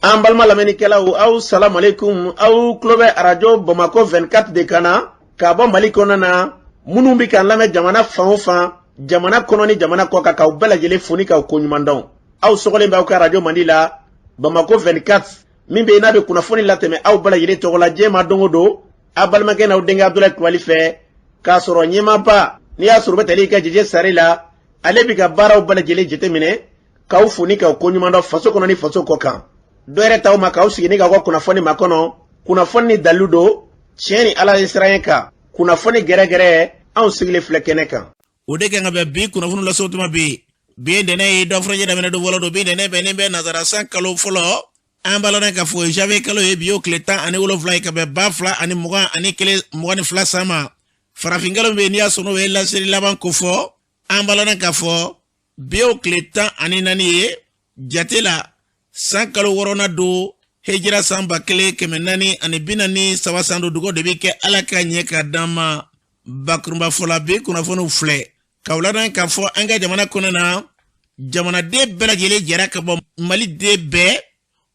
An balima lamɛnnikɛlaw, aw salamaleykum. Aw tulo bɛ arajo Bamakɔ 24 de kan na ka bɔ Mali kɔnɔna na. Minnu bɛ k'an lamɛn jamana fan o fan, jamana kɔnɔ ni jamana kɔ kan, k'aw bɛɛ lajɛlen fo ni k'aw koɲuman dɔn. Aw sɔgɔlen bɛ aw ka arajo mandi la, Bamakɔ 24, min bɛ yen n'a bɛ kunnafoni latɛmɛ aw bɛɛ lajɛlen tɔgɔ la diɲɛ ma don o don, aw balimakɛ n'aw denkɛ Abudulayi Kulubali fɛ, k'a sɔrɔ ɲɛmaaba n'i y'a sɔrɔ u bɛ tali kɛ Jeje Sare la, ale bɛ ka baaraw bɛɛ lajɛlen jateminɛ, k'aw fo ni k'aw koɲuman dɔn faso kɔnɔ ni faso kɔ kan. Dɔ yɛrɛ t'aw ma k'aw sigi ni k'aw ka kunnafoni makɔnɔ, kunnafoni ni dalilu don, tiɲɛ ni Ala ye siran kan, kunnafoni gɛrɛgɛrɛ, anw sigilen filɛ kɛnɛ kan. O de kan ka bɛn bi kunnafoni lase tuma bi. Bi ye ntɛnɛn ye, dɔ furancɛ daminɛ don fɔlɔ don. Bi ntɛnɛn bɛnnen bɛ nazara san kalo fɔlɔ, an b'a lɔn k'a fɔ janvier kalo ye, bi y'o tile 17 ye ka bɛn 2021, 22 san ma. Farafin kalo min bɛ yen n'i y'a sɔrɔ n'o ye laseli laban kofɔ, an b'a lɔn k'a fɔ bi y'o tile 14 ye jate la, san kalo wɔɔrɔnan don, hejira san 1443 san don. Dugawu de bɛ kɛ Ala ka ɲɛ ka d'an ma. Bakurunba fɔla, bi kunnafoniw filɛ k'aw ladɔn k'a fɔ an ka jamana kɔnɔ na, jamanaden bɛɛ lajɛlen jɛra ka bɔ, maliden bɛɛ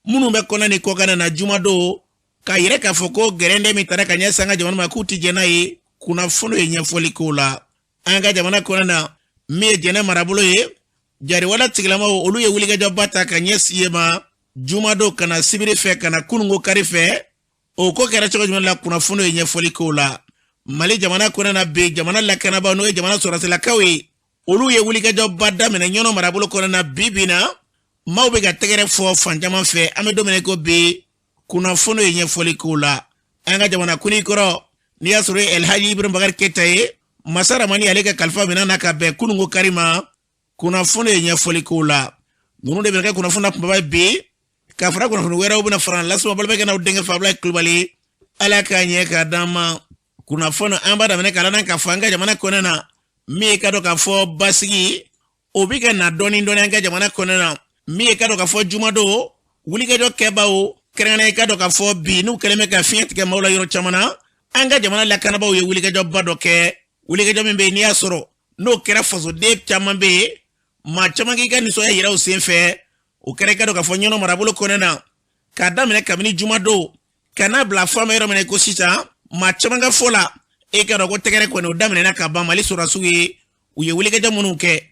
minnu bɛ kɔnɔ ni kɔkan na jumadon, k'a yira k'a fɔ ko gɛrɛndɛ min taara ka ɲɛsin an ka jamana ma, k'u tɛ jɛn n'a ye. Kunnafoni ye ɲɛfɔli k'o la. An ka jamana kɔnɔ na, min ye Jɛnɛ marabolo ye, jariwala tigilamaw olu ye wulikajɔba ta ka ɲɛsin yen ma jumadon ka na sibiri fɛ, ka na kununko kari fɛ. O ko kɛra cogo jumɛn la? Kunnafoni ye ɲɛfɔli k'o la. Mali jamana kɔnɔ na bi, jamana lakanabaaw, n'o ye jamana sɔrɔdasilakaw ye, olu ye wulikajɔba daminɛ Ɲɔnɔ marabolo kɔnɔ na. Bi bi na, maaw bɛ ka tɛgɛrɛ fɔ fan caman fɛ. An bɛ don min na ko bi, kunnafoni ye ɲɛfɔli k'o la. An ka jamana kuntigi kɔrɔ, n'i y'a sɔrɔ Elhaji Ibrahim Bakari Keyita ye, masa Ramani ale ka kalifa minɛ na ka bɛn kununko kari ma. Kunnafoni ye ɲɛfɔli k'o la. Ninnu de bɛna kɛ kunnafoni na kunbaba bi, ka fara kunnafoni wɛrɛw bɛna fara lasuma balimakɛ n'aw denkɛ fɛ, Abulayi Kulubali. Ala k'a ɲɛ k'a d'an ma. Kunnafoni an b'a daminɛ k'a lana k'a fɔ an ka jamana kɔnɔ na, min ye ka dɔn k'a fɔ basigi o bɛ ka na dɔɔni dɔɔni an ka jamana kɔnɔ na. Min ye ka dɔn k'a fɔ jumadon wulikajɔ kɛbaaw kɛrɛnkɛrɛnnen, ka dɔn k'a fɔ bi n'u kɛlen bɛ ka fiɲɛ tigɛ maaw la yɔrɔ caman na, an ka jamana lakanabaaw ye wulikajɔba dɔ kɛ, wulikajɔ min bɛ yen n'i y'a sɔrɔ n'o kɛra fasoden caman bɛ yen, maa caman k'i ka nisɔndiya yira o sen fɛ. O kɛra i ka dɔn k'a fɔ Ɲɔnɔ marabolo kɔnɔ na, k'a daminɛ kabini jumadon ka n'a bila fɔ an bɛ yɔrɔ min na ko sisan, maa caman ka fɔ la, e ka dɔn ko tɛgɛrɛ kɔni o daminɛna ka ban. Mali sɔrɔdasiw ye, u ye wulikajɔ minnu kɛ,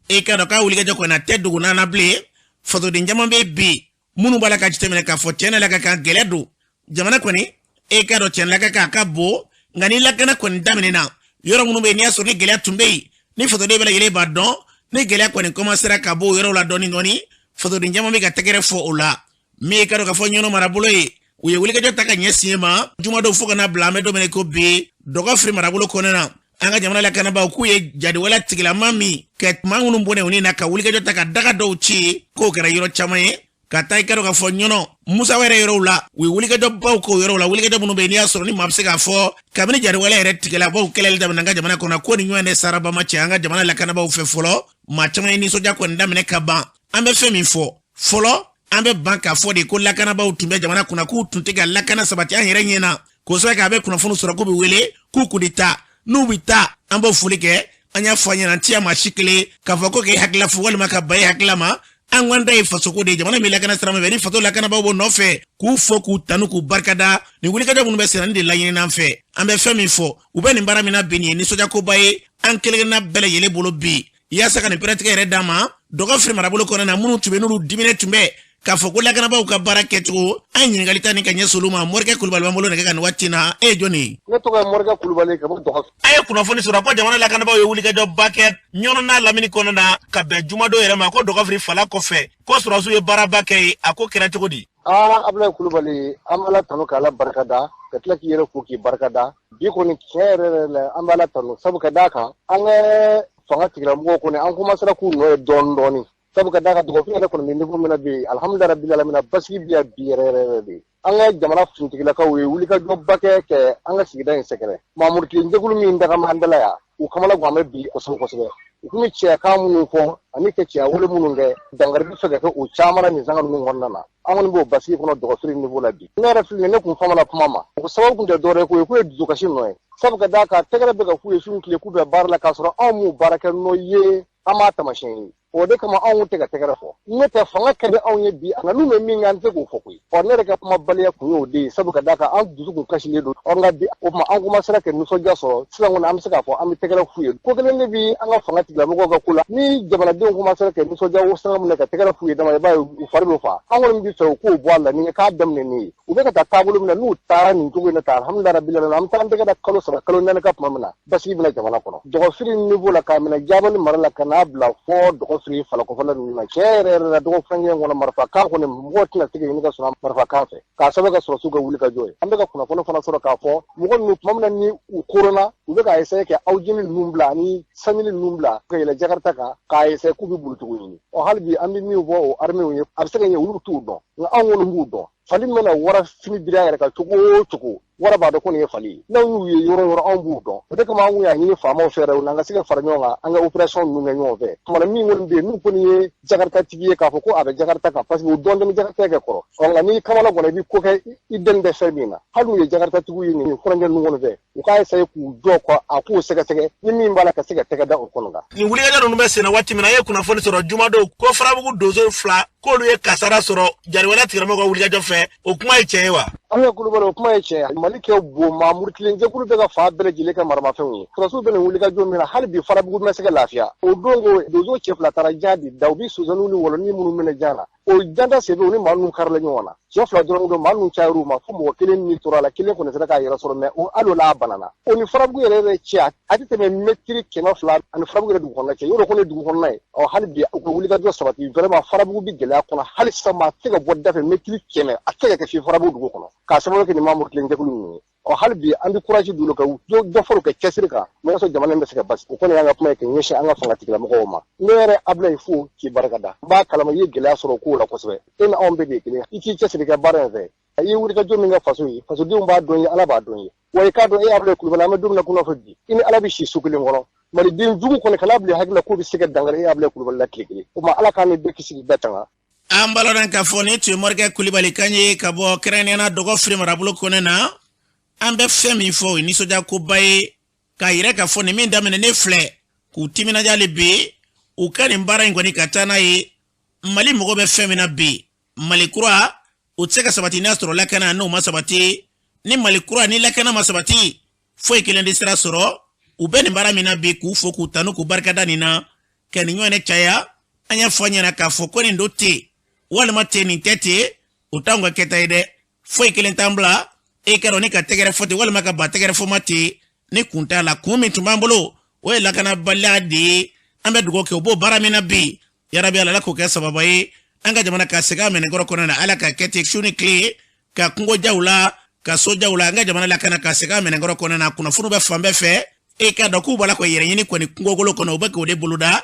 e ka dɔn k'a wulikajɔ kɔni a tɛ dogo na bilen. Fasoden caman bɛ bi minnu b'a la ka jateminɛ k'a fɔ tiɲɛ la ka kan gɛlɛ don jamana kɔni, e ka dɔn tiɲɛ la ka kan a ka bon. Nka ni lakana kɔni daminɛna, yɔrɔ minnu bɛ yen n'i y'a sɔrɔ ni gɛlɛya tun bɛ yen, ni fasoden bɛɛ lajɛlen b'a dɔn, ni gɛlɛya kɔni kɔmansera ka bɔ o yɔrɔw la dɔɔni dɔɔni, fasoden caman bɛ ka tɛgɛrɛ fɔ o la. Min ye ka dɔn k'a fɔ Ɲɔnɔ marabolo ye, u ye wulikajɔ ta ka ɲɛsin yen ma jumadon fo ka n'a bila an bɛ don min na ko bi, Dɔgɔfiri marabolo kɔnɔna na, an ka jamana lakanabaaw k'u ye jadiwala tigilama min kɛ maa minnu bɔnɛ u ni na, ka wulikajɔ ta ka daga dɔw ci, k'o kɛra yɔrɔ caman ye, ka taa i ka dɔn k'a fɔ Ɲɔnɔ Musa wɛrɛ yɔrɔw la. U ye wulikajɔbaw k'o yɔrɔw la, wulikajɔ minnu bɛ yen n'i y'a sɔrɔ ni maa bɛ se k'a fɔ kabini jadiwala yɛrɛ tigilamaw kɛlɛli daminɛ an ka jamana kɔnɔ, ko ni ɲɔgɔn de saraba ma cɛ an ka jamana lakanabaaw fɛ fɔlɔ. Maa caman ye nisɔndiya kɔni daminɛ ka ban. An bɛ fɛn min fɔ fɔlɔ, an bɛ ban k'a fɔ de ko lakanabaaw tun bɛ jamana kunna, k'u tun tɛ ka lakana sabati an yɛrɛ ɲɛ na, k'o sababu kɛ a bɛ kunnafoni sɔrɔ k'u bɛ wele k'u kun tɛ taa, n'u bɛ taa an b'o foli kɛ. An y'a fɔ an ɲɛna, an tiya maa si kelen k'a fɔ ko k'e hakilila fɔ walima ka ban e hakilila ma. An k'an ta ye fasoko de ye. Jamana min lakana sira min fɛ, ni faso lakanabaaw b'o nɔfɛ, k'u fo, k'u tanu, k'u barikada. Nin wulikajɔ minnu bɛ senna, nin de laɲinina an fɛ. An bɛ fɛn min fɔ, u bɛ nin baara min na bi, nin ye nisɔndiyakoba ye an kelen-kelenna bɛɛ lajɛlen bolo bi, yaasa ka nin pɛrɛtigɛ yɛrɛ d'an ma. Dɔgɔfiri marabolo kɔnɔ na, minnu tun bɛ n'olu diminen tun bɛ k'a fɔ ko lakanabaaw ka baara kɛcogo, an ye ɲininkali ta ni ka ɲɛsin olu ma. Morikɛ Kulubali b'an bolo nɛgɛ kan nin waati na. E ye jɔni ye? Ne tɔgɔ ye Morikɛ Kulubali ka bɔ Dɔgɔfiri. An ye kunnafoni sɔrɔ ko jamana lakanabaaw ye wulikajɔba kɛ Ɲɔnɔ n'a lamini kɔnɔ na ka bɛn jumadon yɛrɛ ma, ko Dɔgɔfiri fala kɔfɛ, ko sɔrɔdasiw ye baaraba kɛ yen. A ko kɛra cogo di? Aa, Abulayi Kulubali, an b'Ala tanu k'Ala barikada, ka tila k'i yɛrɛ fo k'i barikada. Bi kɔni, tiɲɛ yɛrɛ yɛrɛ la, an b'Ala tanu, sabu ka d'a kan an ka fanga tigilamɔgɔw kɔni, an komansera k'u nɔ ye dɔɔni dɔɔni, sabu ka d'a kan Dɔgɔfiri yɛrɛ kɔni bɛ niveau min na bi, alhamdulilayi rabbil alamina, basigi bi yan bi yɛrɛ yɛrɛ yɛrɛ de. An ka jamana finitigilakaw ye wulikajɔba kɛ kɛ an ka sigida in sɛgɛrɛ. Maamurutilen jɛkulu min dagama an dala yan, u kamana gan bɛ bi kosɛbɛ kosɛbɛ. U tun bɛ cɛkan minnu fɔ ani ka cɛya wale minnu kɛ, dankari bɛ fɛ ka kɛ o caman na nin sanga ninnu kɔnɔna na. An kɔni b'o basigi kɔnɔ Dɔgɔfiri niveau la bi. Ne yɛrɛ filɛ, ne kun famana kuma ma, o sababu kun tɛ dɔwɛrɛ ko ye, k'o ye dusukasi nɔ ye, sabu ka d'a kan tɛgɛrɛ bɛ ka k'u ye su ni tile k'u bɛ baara la, k'a sɔrɔ anw m'u baara kɛ nɔ ye, an m'a taamasiyɛn ye. O de kama anw tɛ ka tɛgɛrɛ fɔ. N'o tɛ, fanga ka di anw ye bi, nka n'u bɛ min kɛ, an tɛ se k'o fɔ koyi. Ɔ, ne yɛrɛ ka kumabaliya kun y'o de ye, sabu ka d'a kan an dusu kun kasilen don. Ɔ, nka bi, o tuma an komansera ka nisɔndiya sɔrɔ sisan kɔni, an bɛ se k'a fɔ an bɛ tɛgɛrɛ f'u ye. Ko kelen de bi an ka fanga tigilamɔgɔw ka ko la: ni jamanadenw komansera ka nisɔndiya o sanga min na ka tɛgɛrɛ f'u ye dama, i b'a ye u fari bɛ fa. An kɔni bɛ fɛ u k'o bɔ a la ni k'a daminɛ ni ye. U bɛ ka taa taabolo min na, n'u taara nin cogo in na tan, alhamdulilayi rabil alamin, an bɛ taa an tɛgɛ da kalo 3, kalo 4 kan tuma min na, basigi bɛna jamana kɔnɔ. Dɔgɔfiri niveau la, k'a minɛ Jabali mara la ka n'a bila fɔ Dɔgɔfiri falakɔfɛla ninnu na, tiɲɛ yɛrɛ yɛrɛ la, dɔgɔ furancɛ in kɔnɔ, marifakan kɔni, mɔgɔw tɛna se ka ɲini ka sɔrɔ marifakan fɛ, k'a sababu kɛ sɔrɔsiw ka wuli ka jɔ ye. An bɛ ka kunnafoni fana sɔrɔ k'a fɔ mɔgɔ ninnu, tuma min na ni u koronna, u bɛ k'a essayer ka awjini ninnu bila ani sanjini ninnu bila ka yɛlɛ Jakarta kan, k'a essayer k'u bɛ bolicogo ɲini. Ɔ, hali bi an bɛ min fɔ o armée ye, a bɛ se ka ɲɛ olu t'u dɔn, nka anw kɔni b'u dɔn. Fali mana wara fini biri a yɛrɛ kan cogo o cogo, wara b'a dɔn ko nin ye fali ye. N'anw y'u ye yɔrɔ o yɔrɔ, anw b'u dɔn. O de kama an y'a ɲini faamaw fɛ yɛrɛ, n'an ka se ka fara ɲɔgɔn kan, an ka opération ninnu kɛ ɲɔgɔn fɛ. Tuma na min kɔni bɛ yen, n'u kɔni ye Jakarta tigi ye k'a fɔ ko a bɛ Jakarta kan, parce que u dɔn tɛ ni Jakarta kɛ kɔrɔ. Ɔ, nka n'i kamana ganna, i bɛ ko kɛ i dɛn tɛ fɛn min na. Hali n'u ye Jakarta tigiw ye nin furancɛ ninnu kɔni fɛ, u k'a essayer k'u jɔ kɔ a k'u sɛgɛsɛgɛ, ni min b'a la ka se ka tɛgɛ da o kɔnɔ kan. Nin wulikajɔ ninnu bɛ senna waati min na, an ye kunnafoni sɔrɔ jumadon ko Farabugu donso fila k'olu ye kasara sɔrɔ jariwala tigilamɔgɔw ka wulikajɔ fɛ. O kuma ye tiɲɛ ye wa? An ka Kulubali, o kuma ye tiɲɛ ye. Mali kɛ bon maa murutilen jɛkulu bɛ ka fan bɛɛ lajɛlen kɛ maramafɛnw ye. Sɔrɔsiw bɛ nin wulikajɔ min na, hali bi Farabugu ma se ka lafiya. O don ko donso cɛ fila taara jan de da, u bɛ sonsanninw ni wɔlɔnin minnu minɛ jan na, o janda senfɛ, u ni maa ninnu karila ɲɔgɔn na. Cɛ fila dɔrɔn don, maa ninnu cayar'u ma fo mɔgɔ kelen min tora a la, kelen kɔni sera k'a yɛrɛ sɔrɔ, mɛ o hali o la a banana. O ni Farabugu yɛrɛ yɛrɛ cɛ, a tɛ tɛmɛ mɛtiri 200 ani Farabugu yɛrɛ dugu kɔnɔna cɛ. Yɔrɔ kɔni ye dugu kɔnɔna ye. Ɔ, hali bi u ka wulikajɔ sabati. Vraiment, Farabugu bɛ gɛlɛya kɔnɔ hali sisan. Maa tɛ se ka bɔ da fɛ mɛtiri 100, a tɛ se ka kɛ fiyewu Farabugu dugu kɔnɔ, k'a sababu kɛ nin maa murutilen jɛkulu ninnu ye. Ɔ, hali bi an bɛ courage d'u la ka dɔ fara u ka cɛsiri kan, walasa jamana in bɛ se ka basigi. O kɔni y'an ka kuma ye ka ɲɛsin an ka fanga tigilamɔgɔw ma. Ne yɛrɛ Abulayi fo k'i barika da, n b'a kalama i ye gɛlɛya sɔrɔ o kow la kosɛbɛ. E ni anw bɛɛ de ye kelen. I k'i cɛsiri ka baara in fɛ. I ye wulikajɔ min kɛ faso ye, fasodenw b'a dɔn ye, Ala b'a dɔn ye. Wa i k'a dɔn, e Abulayi Kulubali, an bɛ don min na ko n'a fɔ bi, i ni Ala bɛ si so kelen kɔnɔ. Maliden jugu kɔni kana bila hakili la k'u bɛ se ka dankari e Abulayi Kulubali la tile kelen. O tuma, Ala k'an ni bɛɛ kisi k'i bɛɛ tanga. An b'a lɔn k'a fɔ nin tun ye Morikɛ Kulibali kan ye ka bɔ kɛrɛnkɛrɛnnenya na Dɔgɔfiri marabolo kɔnɔ na. An bɛ fɛn min fɔ, o ye nisɔndiyakoba ye k'a yira k'a fɔ nin min daminɛ ne filɛ, k'u timinadiya hali bi u ka nin baara in kɔni ka taa n'a ye. Mali mago bɛ fɛn min na bi, Mali kura, o tɛ se ka sabati n'a sɔrɔ lakana n'o ma sabati. Ni Mali kura ni lakana ma sabati, foyi kelen tɛ sira sɔrɔ. U bɛ nin baara min na bi, k'u fo, k'u tanu, k'u barikada nin na ka nin ɲɔgɔn caya. An y'a fɔ an ɲɛna k'a fɔ ko nin don ten walima ten, nin tɛ ten, o t'anw ka kɛta ye dɛ. Foyi kelen t'an bila e ka dɔn ni ka tɛgɛrɛ fɔ ten walima ka ba tɛgɛrɛ fɔ ma ten ni kun t'a la. Kun min tun b'an bolo, o ye lakanabaliya de ye. An bɛ dugawu kɛ u b'o baara min na bi, yarabi Ala k'o kɛ sababa ye an ka jamana ka segin a minɛnkɔrɔ kɔnɔ na. Ala ka kɛ ten su ni tile, ka kungo jaw la, ka so jaw la, an ka jamana lakana ka segin a minɛnkɔrɔ kɔnɔ na. Kunnafoniw bɛ fan bɛɛ fɛ. E k'a dɔn k'u b'a la k'o yɛrɛ ɲini kɔni kungokolo kɔnɔ, u bɛ k'o de boloda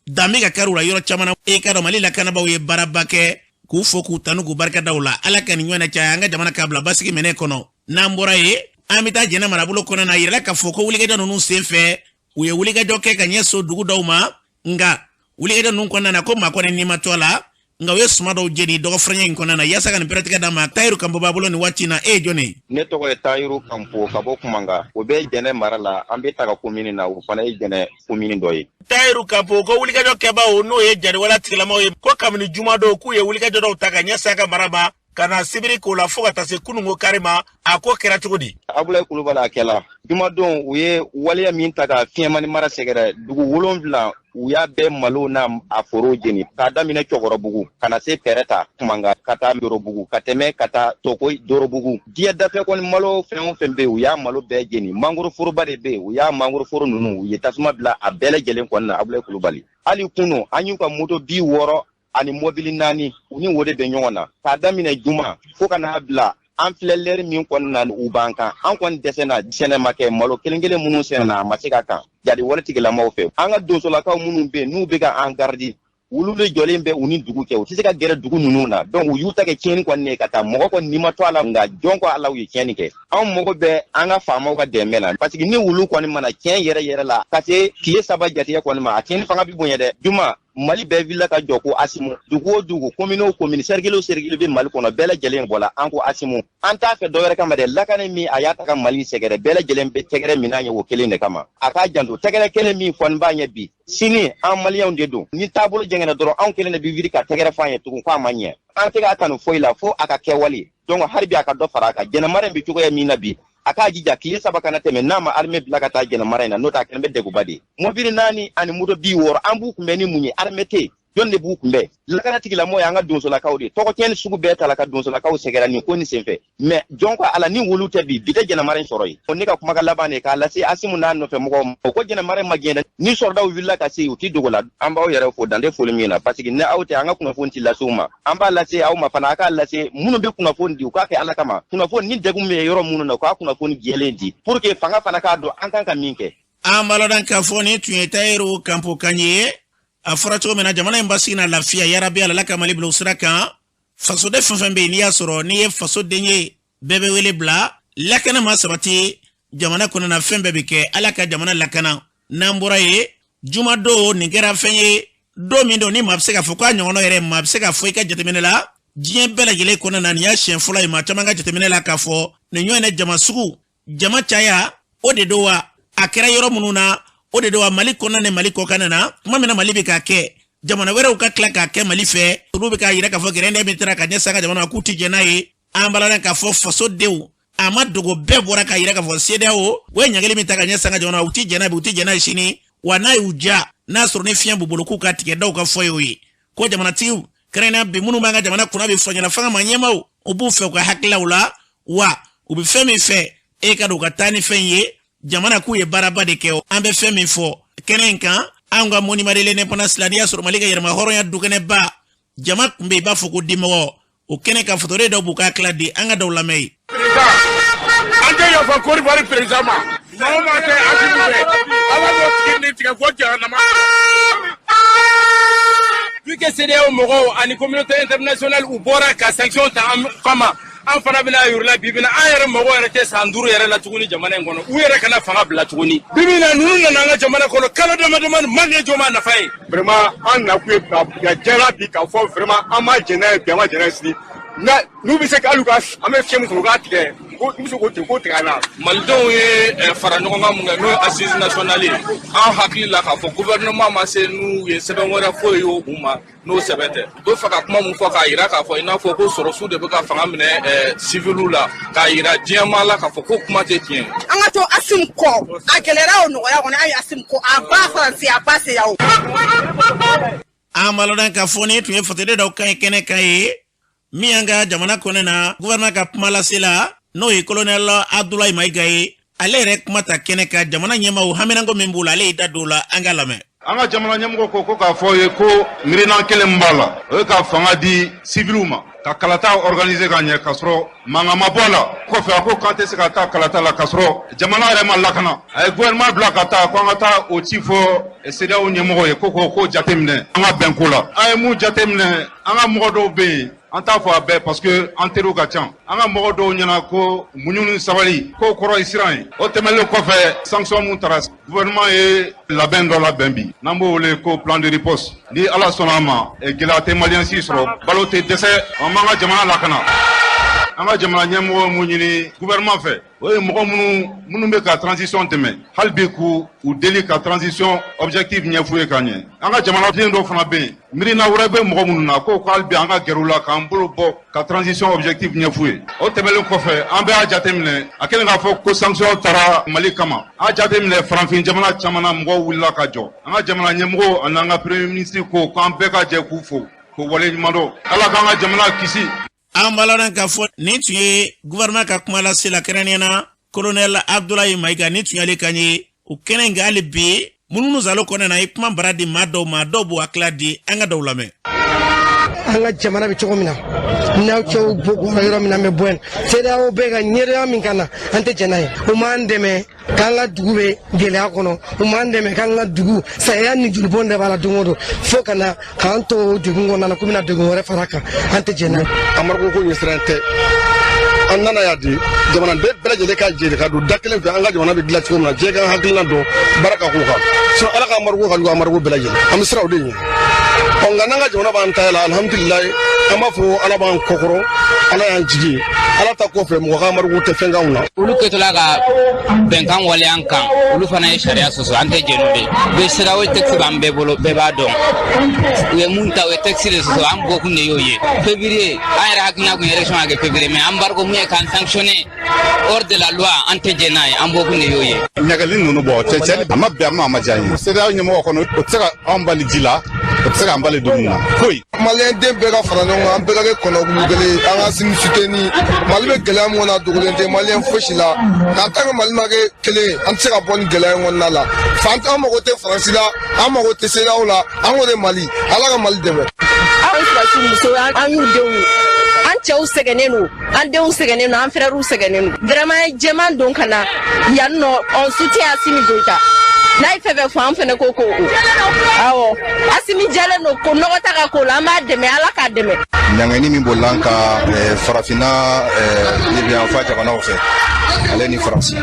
danbe ka kari u la yɔrɔ caman na. E k'a dɔn Mali lakanabaaw ye baaraba kɛ, k'u fo, k'u tanu, k'u barika da u la. Ala ka nin ɲɔgɔn caya, an ka jamana k'a bila basigi minɛ kɔnɔ. N'an bɔra yen, an bɛ taa Jɛnɛ marabolo kɔnɔ na. A yirala k'a fɔ ko wulikajɔ ninnu sen fɛ, u ye wulikajɔ kɛ ka ɲɛsin dugu dɔw ma, nka wulikajɔ ninnu kɔnɔna na, ko maa kɔni ni ma to a la, nka u ye suma dɔw jeni dɔgɔfurancɛ in kɔnɔna na. Yaasa ka nin pɛrɛtigɛ d'a ma, Tayiru Kanpo b'a bolo nin waati na. E ye jɔn ye? Ne tɔgɔ ye Tayiru Kanpo ka bɔ Kumanga, o bɛ Jɛnɛ mara la. An bɛ Taga komini na, o fana ye Jɛnɛ komini dɔ ye. Tayiru Kanpo ko wulikajɔ kɛbaaw, n'o ye jariwala tigilamaw ye, ko kabini jumadon k'u ye wulikajɔ dɔw ta ka ɲɛsin a ka mara ma, ka na sibiri k'o la fo ka taa se kununko kari ma. A ko kɛra cogo di? Abulayi Kulubali, a kɛla jumadon, u ye waleya min ta ka Fiɲɛmani mara sɛgɛrɛ, dugu 7, u y'a bɛɛ malo n'a a forow jeni, k'a daminɛ Cɛkɔrɔbugu ka na se Pɛrɛta, Kumanga, ka taa Dorobugu, ka tɛmɛ ka taa Tokoyi, Dorobugu. Diɲɛ dafɛ kɔni, malo fɛn o fɛn bɛ yen, u y'a malo bɛɛ jeni. Mangoroforoba de bɛ yen, u y'a mangoroforo ninnu, u ye tasuma bila a bɛɛ lajɛlen kɔni na. Abulayi Kulubali, hali kunu, an y'u ka moto 60 ani mɔbili 4, u ni o de bɛ ɲɔgɔn na, k'a daminɛ juma fo ka n'a bila an filɛ lɛri min kɔni na. U b'an kan, an kɔni dɛsɛna. Sɛnɛ ma kɛ, malo kelen kelen minnu sɛnɛna, a ma se ka kan jadi wale tigilamaw fɛ. An ka donsolakaw minnu bɛ yen, n'u bɛ ka an garidi, olu de jɔlen bɛ u ni dugu cɛ, u tɛ se ka gɛrɛ dugu ninnu na. Donc u y'u ta kɛ tiɲɛni kɔni ye ka taa, mɔgɔ kɔni ni ma to a la, nka jɔn ko Ala, u ye tiɲɛni kɛ. Anw mago bɛ an ka faamaw ka dɛmɛ na, parce que ni wulu kɔni mana tiɲɛ yɛrɛ yɛrɛ la ka se tile 3 jatigɛ kɔni ma, a tiɲɛni fanga bɛ bonya dɛ. Juma Mali bɛɛ wulila ka jɔ ko Asimu. Dugu o dugu, commune o commune, cercle o cercle bɛ Mali kɔnɔ, bɛɛ lajɛlen bɔla an ko Asimu. An t'a fɛ dɔwɛrɛ kama dɛ, lakana min a y'a ta ka Mali sɛgɛrɛ, bɛɛ lajɛlen bɛ tɛgɛrɛ min'a ɲɛ o kelen de kama. A k'a janto, tɛgɛrɛ kelen min fɔnin b'a ɲɛ bi, sini an maliyɛnw de don. Ni taabolo jɛngɛnna dɔrɔn, anw kelen de bɛ wuli ka tɛgɛrɛ f'a ɲɛ tugun k'a ma ɲɛ. An tɛ k'a kanu foyi la fo a ka kɛwale. Donc hali bi a ka dɔ fara a kan. Jɛnɛmara in bɛ cogoya min na bi, a k'a jija tile 3 kana tɛmɛ n'a ma armée bila ka taa jɛnɛmara in na, n'o tɛ a kɛlen bɛ degunba de ye. Mobili 4 ani moto 60, an b'u kunbɛn ni mun ye? Armée tɛ yen, jɔn de b'u kunbɛn? Lakana tigilamɔgɔ ye an ka donsolakaw de ye. Tɔgɔ tiɲɛni sugu bɛɛ ta la ka donsolakaw sɛgɛrɛ nin ko nin senfɛ. Mais jɔn ko ala ni wolu tɛ bi, bi tɛ jɛnɛmara in sɔrɔ yen. O ne ka kumakan laban de ye k'a lase Asimu n'a nɔfɛ mɔgɔw ma. O ko jɛnɛmara in ma gɛn dɛ. Ni sɔrɔdaw wulila ka se yen, u ti dogo la. An b'aw yɛrɛ fo dan tɛ foli min na, parce que ni aw tɛ, an ka kunnafoni ti lase u ma. An b'a lase aw ma fana, a k'a lase minnu bɛ kunnafoni di, u k'a kɛ Ala kama. Kunnafoni ni degun bɛ yɔrɔ minnu na, u k'a kunnafoni jɛlen di pour que fanga fana k'a dɔn an kan ka min kɛ. An b'a ladɔn k'a fɔ nin tun ye Tayiru Kanpo kan ye. A fɔra cogo min na, jamana in basigi na lafiya, yarabi Ala ka Mali bila o sira kan. Fasoden fɛn fɛn bɛ yen, n'i y'a sɔrɔ n'i ye fasoden ye, bɛɛ bɛ wele bila. Lakana ma sabati jamana kɔnɔna na, fɛn bɛɛ bɛ kɛ. Ala ka jamana lakana. N'an bɔra yen, jumadon nin kɛra fɛn ye, don min don ni maa bɛ se k'a fɔ k'a ɲɔgɔnna yɛrɛ, maa bɛ se k'a fɔ i ka jateminɛ la diɲɛ bɛɛ lajɛlen kɔnɔna na, nin y'a siɲɛ fɔlɔ ye maa caman ka jateminɛ la k'a fɔ nin ɲɔgɔn jama sugu, jama caya o de don wa, a kɛra yɔrɔ minnu na o de don wa, Mali kɔnɔna ni Mali kɔkan na. Tuma min na Mali bɛ k'a kɛ, jamana wɛrɛw ka tila k'a kɛ Mali fɛ, olu bɛ k'a yira k'a fɔ gɛrɛndɛ min taara ka ɲɛsin an ka jamana ma, k'u tɛ jɛn n'a ye. An b'a ladɔn k'a fɔ fasodenw, a ma dogo, bɛɛ bɔra k'a yira k'a fɔ CEDEAO o ye ɲangili min ta ka ɲɛsin an ka jamana ma, u tɛ jɛn n'a ye bi, u tɛ jɛn n'a ye sini. Wa n'a y'u ja, n'a sɔrɔ ni fiɲɛ b'u bolo, k'u ka tigɛ. Dɔw ka fɔ ye o ye ko jamanatigiw, kɛrɛnkɛrɛnnenya bi minnu b'an ka jamana kunna bi, fangala fanga ma ɲɛmaaw, u b'u fɛ u ka hakililaw la, wa u bɛ fɛn min fɛ e ka don u ka taa ni fɛn ye jamana, k'u ye baaraba de kɛ. An bɛ fɛn min fɔ kɛnɛ in kan, anw ka monument de l'indépendance la, n'i y'a sɔrɔ Mali ka yɛrɛma hɔrɔnya dukɛnɛba, jama tun bɛ yen i b'a fɔ ko dimɔgɔ. O kɛnɛ kan, fasoden dɔw b'u ka hakilila di, an ka dɔw lamɛn yen. An tɛ yafa Côte d'Ivoire président ma. Maa o maa tɛ Assimi fɛ, Ala b'o tigi ni tigɛ fo jahanama. Vu que CEDEAO mɔgɔw ani communauté internationale u bɔra ka sanction ta an kama, an fana bɛna yir'u la bi bi in na, an yɛrɛ mago yɛrɛ tɛ san 5 yɛrɛ la tuguni jamana in kɔnɔ. U yɛrɛ kana fanga bila tuguni. Bi bi in na, ninnu nana an ka jamana kɔnɔ kalo dama dama, Maliyɛn jɔn b'a nafa ye. Vraiment, an nakun ye ka jɛra bi k'a fɔ vraiment an ma jɛn n'a ye bi, an ma jɛn n'a ye sini. N'u bɛ se ka hali u ka an bɛ fiɲɛ min sɔrɔ, u k'a tigɛ, u bɛ se k'o tigɛ, k'o tigɛ an na. Malidenw ye fara ɲɔgɔn kan mun kɛ, n'o ye assise nationale ye, an hakili la k'a fɔ gouvernement ma se n'u ye sɛbɛn wɛrɛ foyi ye u ma n'o sɛbɛn tɛ. U bɛ fɛ ka kuma mun fɔ k'a yira k'a fɔ i n'a fɔ ko sɔrɔsiw de bɛ ka fanga minɛ siviliw la, k'a yira diɲɛmaa la k'a fɔ ko kuma tɛ tiɲɛ ye. An ka to Assimi kɔ, a gɛlɛyara o nɔgɔya kɔni, an ye Assimi kɔ, a ba Faransi, a ba CEDEAO. An b'a ladɔn k'a fɔ nin tun ye fasoden dɔw kan ye kɛnɛ kan ye min y'an ka jamana kɔnɛ na, gouvernement ka kuma lasela, n'o ye colonel Abdoulaye Maïga ye. Ale yɛrɛ kuma ta kɛnɛ kan, jamana ɲɛmaaw haminanko min b'u la, ale y'i da don o la, an ka lamɛn. An ka jamana ɲɛmɔgɔ ko ko k'a fɔ ye ko miirina kelen b'a la, o ye ka fanga di siviliw ma, ka kalata organiser ka ɲɛ, k'a sɔrɔ mankan ma bɔ a la. Kɔfɛ a ko k'an tɛ se ka taa kalata la k'a sɔrɔ jamana yɛrɛ ma lakana. A ye gouvernement bila ka taa ko an ka taa o ci fɔ CEDEAO ɲɛmɔgɔ ye ko k'o ko jateminɛ an ka bɛn ko la. An ye mun jateminɛ? An ka mɔgɔ dɔw bɛ yen, an t'a fɔ a bɛɛ parce que an teriw ka ca, an ka mɔgɔ dɔw ɲɛna ko muɲu ni sabali k'o kɔrɔ ye siran ye. O tɛmɛnen kɔfɛ, sanction mun taara, gouvernement ye labɛn dɔ labɛn bi n'an b'o wele ko plan de riposte. Ni Ala sɔnna a ma, gɛlɛya tɛ maliyɛn si sɔrɔ, balo tɛ dɛsɛ, an b'an ka jamana lakana. An ka jamana ɲɛmɔgɔ mun ɲini gouvernement fɛ, o ye mɔgɔ minnu bɛ ka transition dɛmɛ, hali bi k'u u deli ka transition objectif ɲɛf'u ye ka ɲɛ. An ka jamanaden dɔw fana bɛ yen, miirina wɛrɛ bɛ mɔgɔ minnu na, ko hali bi an ka gɛrɛ u la k'an bolo bɔ ka transition objectif ɲɛf'u ye. O tɛmɛnen kɔfɛ, an bɛɛ y'a jateminɛ, a kɛlen k'a fɔ ko sanction taara Mali kama, an y'a jateminɛ farafin jamana caman na, mɔgɔw wulila ka jɔ. An ka jamana ɲɛmɔgɔw ani an ka premier ministre ko k'an bɛɛ ka jɛ k'u fo k'u waleɲuman dɔn. Ala k'an ka jamana kisi. An b'a ladɔn k'a fɔ nin tun ye gouvernement ka kuma lase la, kɛrɛnkɛrɛnnenya na colonel Abdoulaye Maïga, nin tun y'ale kan ye o kɛnɛ in kan. Hali bi mununu zalo kɔnɔna na, i kuma bara di maa dɔw ma, dɔw b'u hakilila di, an ka dɔw lamɛn. An ka jamana bɛ cogo min na, n'aw cɛw bɔra yɔrɔ min na, an bɛ bɔ yen. CEDEAO bɛ ka ɲɛdɔnya min ka na, an tɛ jɛn n'a ye. U m'an dɛmɛ k'an ka dugu bɛ gɛlɛya kɔnɔ, u m'an dɛmɛ k'an ka dugu saya ni jolibɔn de b'a la don o don, fo ka na k'an to degun kɔnɔna na, k'u bɛna degun wɛrɛ fara kan, an tɛ jɛn n'a ye. Embargo ko ɲɛsiran tɛ. An nana yan de, jamanaden bɛɛ lajɛlen ka jɛ ka don da kelen fɛ, an ka jamana bɛ dilan cogo min na, diɲɛ k'an hakilina dɔn, baara ka k'o kan. Sinon Ala ka embargo ka jugu embargo bɛɛ lajɛlen, an bɛ siran o de ɲɛ. Ɔ, nka n'an ka jamana b'an ta la, alhamdulilayi, an b'a fɔ Ala b'an kɔkɔrɔ, Ala y'an jigi ye. Ala ta kɔfɛ, mɔgɔ ka mariku tɛ fɛn k'anw na. Olu kɛtɔla ka bɛnkan waleya an kan, olu fana ye sariya sɔsɔ. An tɛ jɛn n'o de ye. CEDEAO texte b'an bɛɛ bolo, bɛɛ b'a dɔn u ye mun ta, u ye texte de sɔsɔ. An bɔkun de y'o ye. Février, an yɛrɛ hakilina kun ye élection ka kɛ février, mais embargo mun ye k'an sanctionner hors de la loi, an tɛ jɛn n'a ye. An bɔkun de y'o ye. Ɲagali ninnu bɔ cɛ cɛ, a ma bɛn a ma, a ma diya n ye. CEDEAO ɲɛmɔgɔ kɔnɔ, o tɛ se ka anw bali ji la, o tɛ se k'an bali dumuni na foyi. Maliyɛn den bɛɛ ka fara ɲɔgɔn kan, an bɛɛ ka kɛ kɔnɔkulu kelen ye, an ka Asimi soutenir. Mali bɛ gɛlɛya min kɔnɔ, a dogolen tɛ maliyɛn fosi la. K'a ta kɛ Mali ma kɛ kelen ye, an tɛ se ka bɔ nin gɛlɛya in kɔnɔna la. Fan an mago tɛ Faransi la, an mago tɛ CEDEAO la, an ko de Mali. Ala ka Mali dɛmɛ. Anw sɔrɔdasiw musow, an y'u denw ye, an cɛw sɛgɛnnen don, an denw sɛgɛnnen don, an frères sɛgɛnnen don. Vraiment, jɛman don ka na yan nɔ, on soutient Asimi Goïta. N'a ye fɛn fɛn fɔ, an fɛnɛ ko ko o awɔ. Asimi jɛlen don ko nɔgɔ ta ka ko la, an b'a dɛmɛ, Ala k'a dɛmɛ. Ɲangɛni min bolila an kan farafinna fa jamanaw fɛ, ale ni Faransi.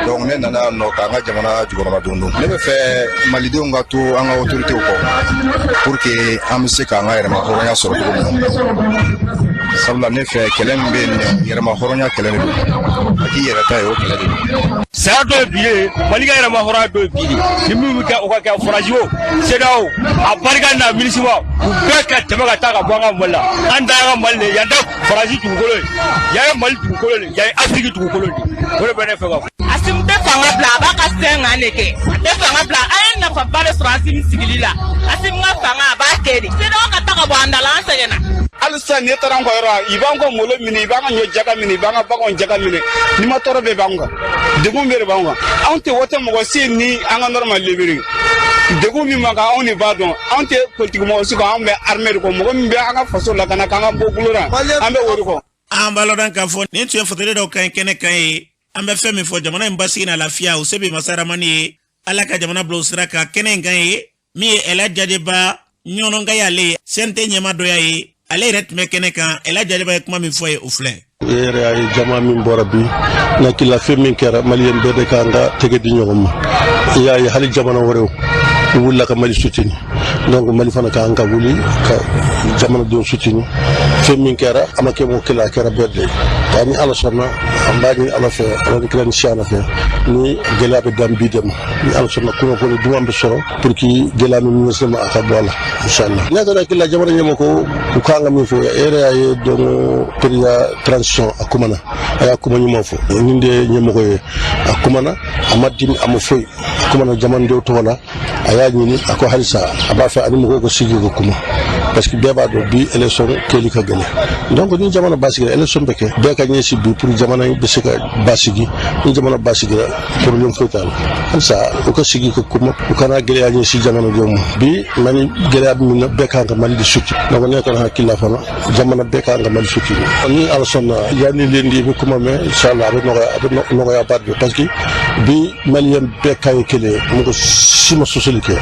Donc ne nana yan nɔ k'an ka jamana jukɔrɔma don don. Ne bɛ fɛ malidenw ka to an ka autorités kɔ pour que an bɛ se k'an ka yɛrɛma hɔrɔnya sɔrɔ cogo min na, sabula ne fɛ, kɛlɛ min bɛ yen nɔ, yɛrɛma hɔrɔnya kɛlɛ de don. A k'i yɛrɛ ta ye, o kɛlɛ de don. Saya dɔ ye bi ye, Mali ka yɛrɛma hɔrɔnya dɔ ye bi de. Ni min bɛ kɛ, o ka kɛ. Faransi o, CEDEAO, a barika n'a MINUSMA, u bɛɛ ka tɛmɛ ka taa ka bɔ an ka Mali la. An dan y'an ka Mali de ye, yan tɛ Faransi dugukolo ye, yan ye Mali dugukolo de ye, yan ye Afiriki dugukolo de ye. O de bɛ ne fɛ ka fɔ. Asimi tɛ fanga bila, a b'a ka fɛn kan de kɛ, a tɛ fanga bila. An ye nafaba de sɔrɔ Asimi sigili la. Asimi ka fanga, a b'a kɛ de. CEDEAO ka ta ka bɔ an da la, an sɛgɛnna. Hali sisan, n'i taara an ka yɔrɔ la, i b'an ka malo minɛ, i b'an ka ɲɔ jaga minɛ, i b'an ka baganw jaga minɛ. N'i ma tɔɔrɔ bɛɛ b'an kan, degun bɛɛ de b'an kan. Anw tɛ wote mɔgɔ si ni an ka nord ma libéré. Degun min b'an kan, anw de b'a dɔn. Anw tɛ politique mɔgɔ si kɔ, anw bɛ armée de kɔ, mɔgɔ min bɛ an ka faso lakana, k'an ka bɔ bolo la, an bɛ o de kɔ. An b'a lɔdɔn k'a fɔ nin tun ye fatɔli dɔw kan kɛnɛ kan ye. An bɛ fɛn min fɔ, jamana in basigi n'a lafiya, o se bɛ masa Ramani ye. Ala ka jamana bila o sira kan. Kɛnɛ in kan ye min ye, Ɛla Jajeba ɲɔnɔnka y'ale ye, CNT ɲɛma dɔya ye, ale yɛrɛ tun bɛ kɛnɛ kan. Ɛla Jajeba ye kuma min fɔ ye, o filɛ. E yɛrɛ y'a ye, jama min bɔra bi, n hakili la, fɛn min kɛra, maliyɛn bɛɛ de kan ka tɛgɛ di ɲɔgɔn ma. I y'a ye, hali jamana wɛrɛw, u wulila ka Mali soutenir. Donc Mali fana kan ka wuli ka jamanadenw soutenir. Fɛn min kɛra, a ma kɛ mɔgɔ kelen, a kɛra bɛɛ de ye. Nka ni Ala sɔnna, an b'a ɲini Ala fɛ, Ala ni kira ni siya fɛ, ni gɛlɛya bɛ dan bi de ma, ni Ala sɔnna, kunnafoni duman bɛ sɔrɔ pour que gɛlɛya min bɛ se ma, a ka bɔ a la, inshallah. Ne ka hakili la, jamana ɲɛmɔgɔ ko u kan ka min fɔ, e yɛrɛ y'a ye, donc président transition, a kumana, a y'a kuma ɲuman fɔ. Nin de ye ɲɛmɔgɔ ye. A kumana, a ma dimi, a ma foyi. A kumana jamanadenw tɔgɔ la, a y'a ɲini, a ko halisa a b'a fɛ ani mɔgɔw ka sigi ka kuma, parce que bɛɛ b'a dɔn bi, élection kɛli ka gɛlɛn. Donc ni jamana basigira, élection bɛ kɛ, bɛɛ ka ɲɛsin bi pour jamana bɛ se ka basigi. Ni jamana basigira, problème foyi t'a la. Halisa u ka sigi ka kuma, u kana gɛlɛya ɲɛsin jamanadenw ma. Bi Mali gɛlɛya bɛ min na, bɛɛ kan ka Mali de soutenir. Donc ne kɔni hakili la fana, jamana bɛɛ kan ka Mali soutenir. Ni Ala sɔnna, yanni lundi, i bɛ kuma mɛn, inchallah, a bɛ nɔgɔya, a bɛ nɔgɔya ba de, parce que bi maliyɛn bɛɛ kan ye kelen ye, mɔgɔ si ma sɔsɔli kɛ.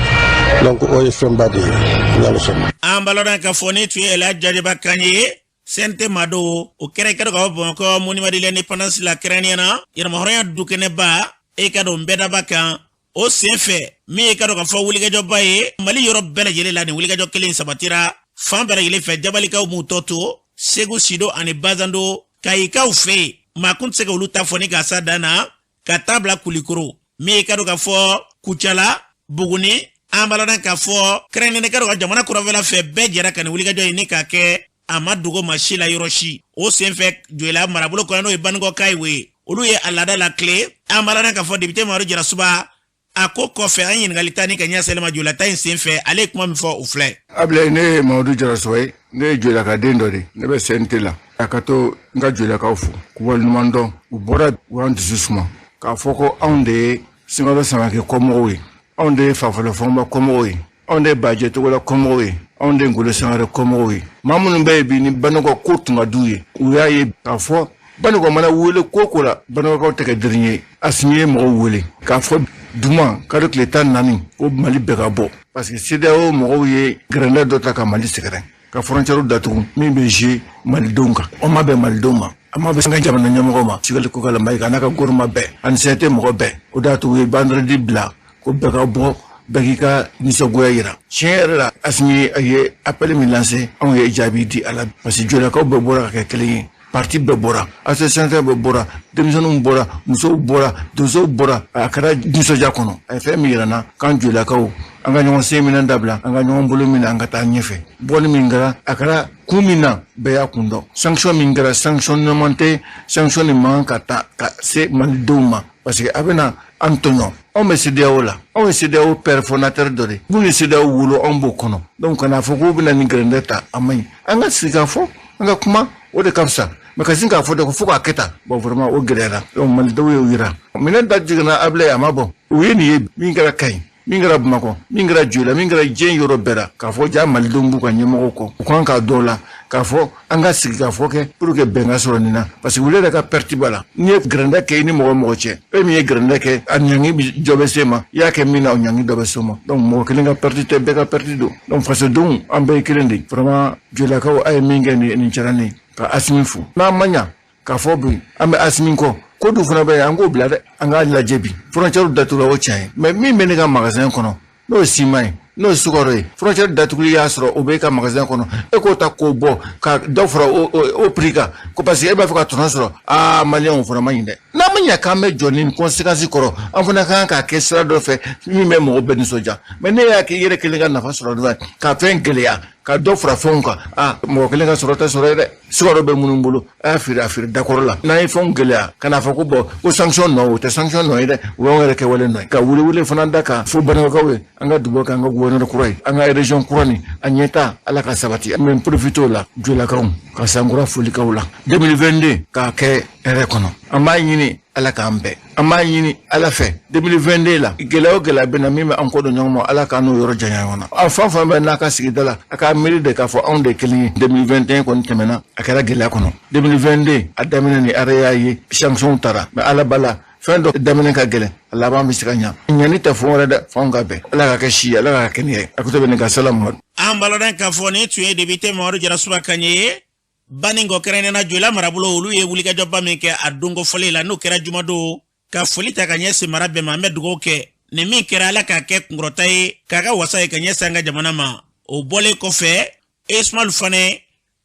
Donc o ye fɛnba de ye, ni Ala sɔnna. An b'a lɔdɔn k'a fɔ ni tun ye Ɛla Jajeba kan ye, CNT ma don o kɛra kɛra ka bɔ Bamakɔ monument de l'indépendance la, kɛrɛnkɛrɛnnenya na yɛrɛmahɔrɔnya dukɛnɛba, e ka don bɛɛdaba kan. O sen fɛ, min ye ka dɔn k'a fɔ wulikajɔba ye Mali yɔrɔ bɛɛ lajɛlen la, nin wulikajɔ kelen sabatira fan bɛɛ lajɛlen fɛ. Jabalikaw m'u tɔ to Segu, Sido ani Bazando, Kayikaw fɛ yen, maa kun tɛ se ka olu ta fɔ ni k'a sa dan na, ka taa bila Kulikoro, min ye ka dɔn k'a fɔ Kucala, Buguni. An b'a lɔdɔn k'a fɔ kɛrɛnkɛrɛnnen ka dɔn ka jamana kɔrɔnfɛla fɛ, bɛɛ jɛra ka nin wulikajɔ ye ni k'a kɛ, a ma dogo maa si la yɔrɔ si. O senfɛ, Joyila marabolo kɔnɔ, n'o ye Banikɔka ye, ye olu ye a laada la tile. An b'a lɔdɔn k'a fɔ député Mamadu Jarasuba, a ko kɔfɛ, an ɲininkali ta ni ka ɲɛ sɛlɛma Joyila ta in senfɛ, ale ye kuma min fɔ, o filɛ. Abilaye, ne ye Mamadu Jarasuba ye, ne ye Joyilaka den dɔ de, ne bɛ CNT la. A ka to n ka Joyilakaw fo k'u waleɲuman dɔn. U bɔra, u y'an dusu suma k'a fɔ ko anw de ye Sunkalo Samakɛ kɔmɔgɔw ye, anw de ye Fafɔlɔ Fɔnba kɔmɔgɔw ye, anw de ye Bajɛ Togola kɔmɔgɔw ye, anw de ye Ngolo Sangare kɔmɔgɔw ye. Maa minnu bɛ yen bi ni Banikɔ ko tun ka d'u ye, u y'a ye k'a fɔ Banikɔ mana wele ko ko la, Banikɔkaw tɛ kɛ dernier ye. Asimi ye mɔgɔw wele k'a fɔ duma kalo tile 14 ko Mali bɛɛ ka bɔ, parce que CEDEAO mɔgɔw ye gɛrɛndɛ dɔ ta ka Mali sɛgɛrɛ, ka frontière datugu min bɛ jouer malidenw kan. O ma bɛn malidenw ma, a ma bɛn an ka jamana ɲɛmɔgɔw ma. Choguel Kokalla Maïga n'a ka gouvernement bɛɛ ani CNT mɔgɔ bɛɛ, o de y'a to u ye vendredi bila ko bɛɛ ka bɔ. Bɛɛ k'i ka nisɔngoya yira. Tiɲɛ yɛrɛ la, Asimi ye appel min lancé, anw ye jaabi di a la parce que Jolakaw bɛɛ bɔra ka kɛ kelen ye. Parti bɛɛ bɔra, association bɛɛ bɔra, denmisɛnninw bɔra, musow bɔra, donsow bɔra. A kɛra nisɔndiya kɔnɔ. A ye fɛn min yira n na, k'an Jolakaw, an ka ɲɔgɔn sen minɛ dabila, an ka ɲɔgɔn bolo minɛ, an ka taa ɲɛfɛ. Bɔli min kɛra, a kɛra kun min na, bɛɛ y'a kun dɔn. Sanction min kɛra, sanction ɲuman tɛ. Sanction nin man ka ta ka se malidenw ma parce que a bɛna an tɔɲɔ. Anw bɛ CEDEAO la, anw ye CEDEAO père fondateur dɔ de. Minnu ye CEDEAO wolo, anw b'o kɔnɔ. Donc kana fɔ k'u bɛna nin gɛrɛndɛ ta, a man ɲi. An ka sigi k'a fɔ, an ka kuma, o de ka fisa. Mais ka sin k'a fɔ de ko fo k'a kɛ tan, bon, vraiment, o gɛlɛyara. Donc malidenw y'o yira. Minɛn da jiginna Abilaye, a ma bɔ. U ye nin ye min kɛra Kayi, min kɛra Bamakɔ, min kɛra Joyila, min kɛra diɲɛ yɔrɔ bɛɛ la, k'a fɔ ja malidenw b'u ka ɲɛmɔgɔw kɔ. U kan k'a dɔw la k'a fɔ an ka sigi k'a fɔ kɛ pour que bɛn ka sɔrɔ nin na, parce que olu yɛrɛ ka perte b'a la. N'i ye gɛrɛndɛ kɛ i ni mɔgɔ mɔgɔ cɛ, e min ye gɛrɛndɛ kɛ, a ɲangi dɔ bɛ se ma. I y'a kɛ min na, o ɲangi dɔ bɛ se ma. Donc mɔgɔ kelen ka perte tɛ, bɛɛ ka perte don. Donc fasodenw, an bɛɛ ye kelen de ye. Vraiment, Jolakaw, a ye min kɛ nin, nin diyara ne ye. Ka Asimi fo. N'an ma ɲa k'a fɔ bi an bɛ Asimi kɔ, ko dun fana bɛ yen, an k'o bila dɛ. An k'a lajɛ bi, frontière datugula, o tiɲɛ ye, mais min bɛ ne ka magasin kɔnɔ, n'o ye siman ye, n'o ye sukaro ye, frontière datuguli y'a sɔrɔ o bɛ e ka magasin kɔnɔ, e k'o ta k'o bɔ ka dɔ fara o prix kan ko parce que e b'a fɛ ka tɔnɔ sɔrɔ. Aa, maliyɛnw fana man ɲi dɛ. N'an ma ɲɛ k'an bɛ jɔ ni conséquence kɔrɔ, an fana ka kan k'a kɛ sira dɔ fɛ min bɛ mɔgɔ bɛɛ nisɔndiya. Mais ne y'a kɛ i yɛrɛ kelen ka nafa sɔrɔ dɔrɔn ka fɛn gɛlɛya ka dɔ fara fɛnw kan, aa, mɔgɔ kelen ka sɔrɔ tɛ sɔrɔ ye dɛ. Sukaro bɛ minnu bolo, a y'a feere, a feere dakɔrɔ la. N'an ye fɛnw gɛlɛya ka n'a fɔ ko bɔn, ko sanction nɔ, o tɛ sanction nɔ ye dɛ, o y'anw yɛrɛ kɛwale nɔ ye. Ka welewele fana da kan fo Banakɔkaw ye, an ka dugawu kɛ an ka gouverneur kura ye, an ka région kura nin, a ɲɛta Ala ka sabati. An bɛ profiter o la, Jolakaw, ka sankura folikaw la 2022 k'a kɛ hɛrɛ kɔnɔ. An b'a ɲini Ala k'an bɛn. An b'a ɲini Ala fɛ 2022 la, gɛlɛya o gɛlɛya bɛ na min bɛ an kɔ don ɲɔgɔn ma, Ala k'an n'o yɔrɔ janya ɲɔgɔn na. A fan fan bɛɛ n'a ka sigida la, a k'a miiri de k'a fɔ anw de ye kelen ye. 2021 kɔni tɛmɛna, a kɛra gɛlɛya kɔnɔ. 2022 a daminɛ ni ara y'a ye sanction tara, mais Ala b'a la, fɛn dɔ daminɛ ka gɛlɛn, a laban bɛ se ka ɲa. Ɲani tɛ fɛn wɛrɛ dɛ, f'anw ka bɛn. Ala ka kɛ si ye, Ala ka kɛ kɛnɛya ye. A ko bɛ nin ka salamu. An b'a k'a fɔ nin tun ye député Mamadu Jarasuba kan ye. Banikɔ, kɛrɛnkɛrɛnnenya Joyila marabolo, olu ye wulikajɔba min kɛ a donko fɔlen la, n'o kɛra jumadon, ka foli ta ka ɲɛsin mara bɛɛ ma. An bɛ dugawu kɛ nin min kɛra, Ala k'a kɛ kunkɔrɔta ye, k'a ka wasa ye ka ɲɛsin an ka jamana ma. O bɔlen kɔfɛ, Ismail Fane,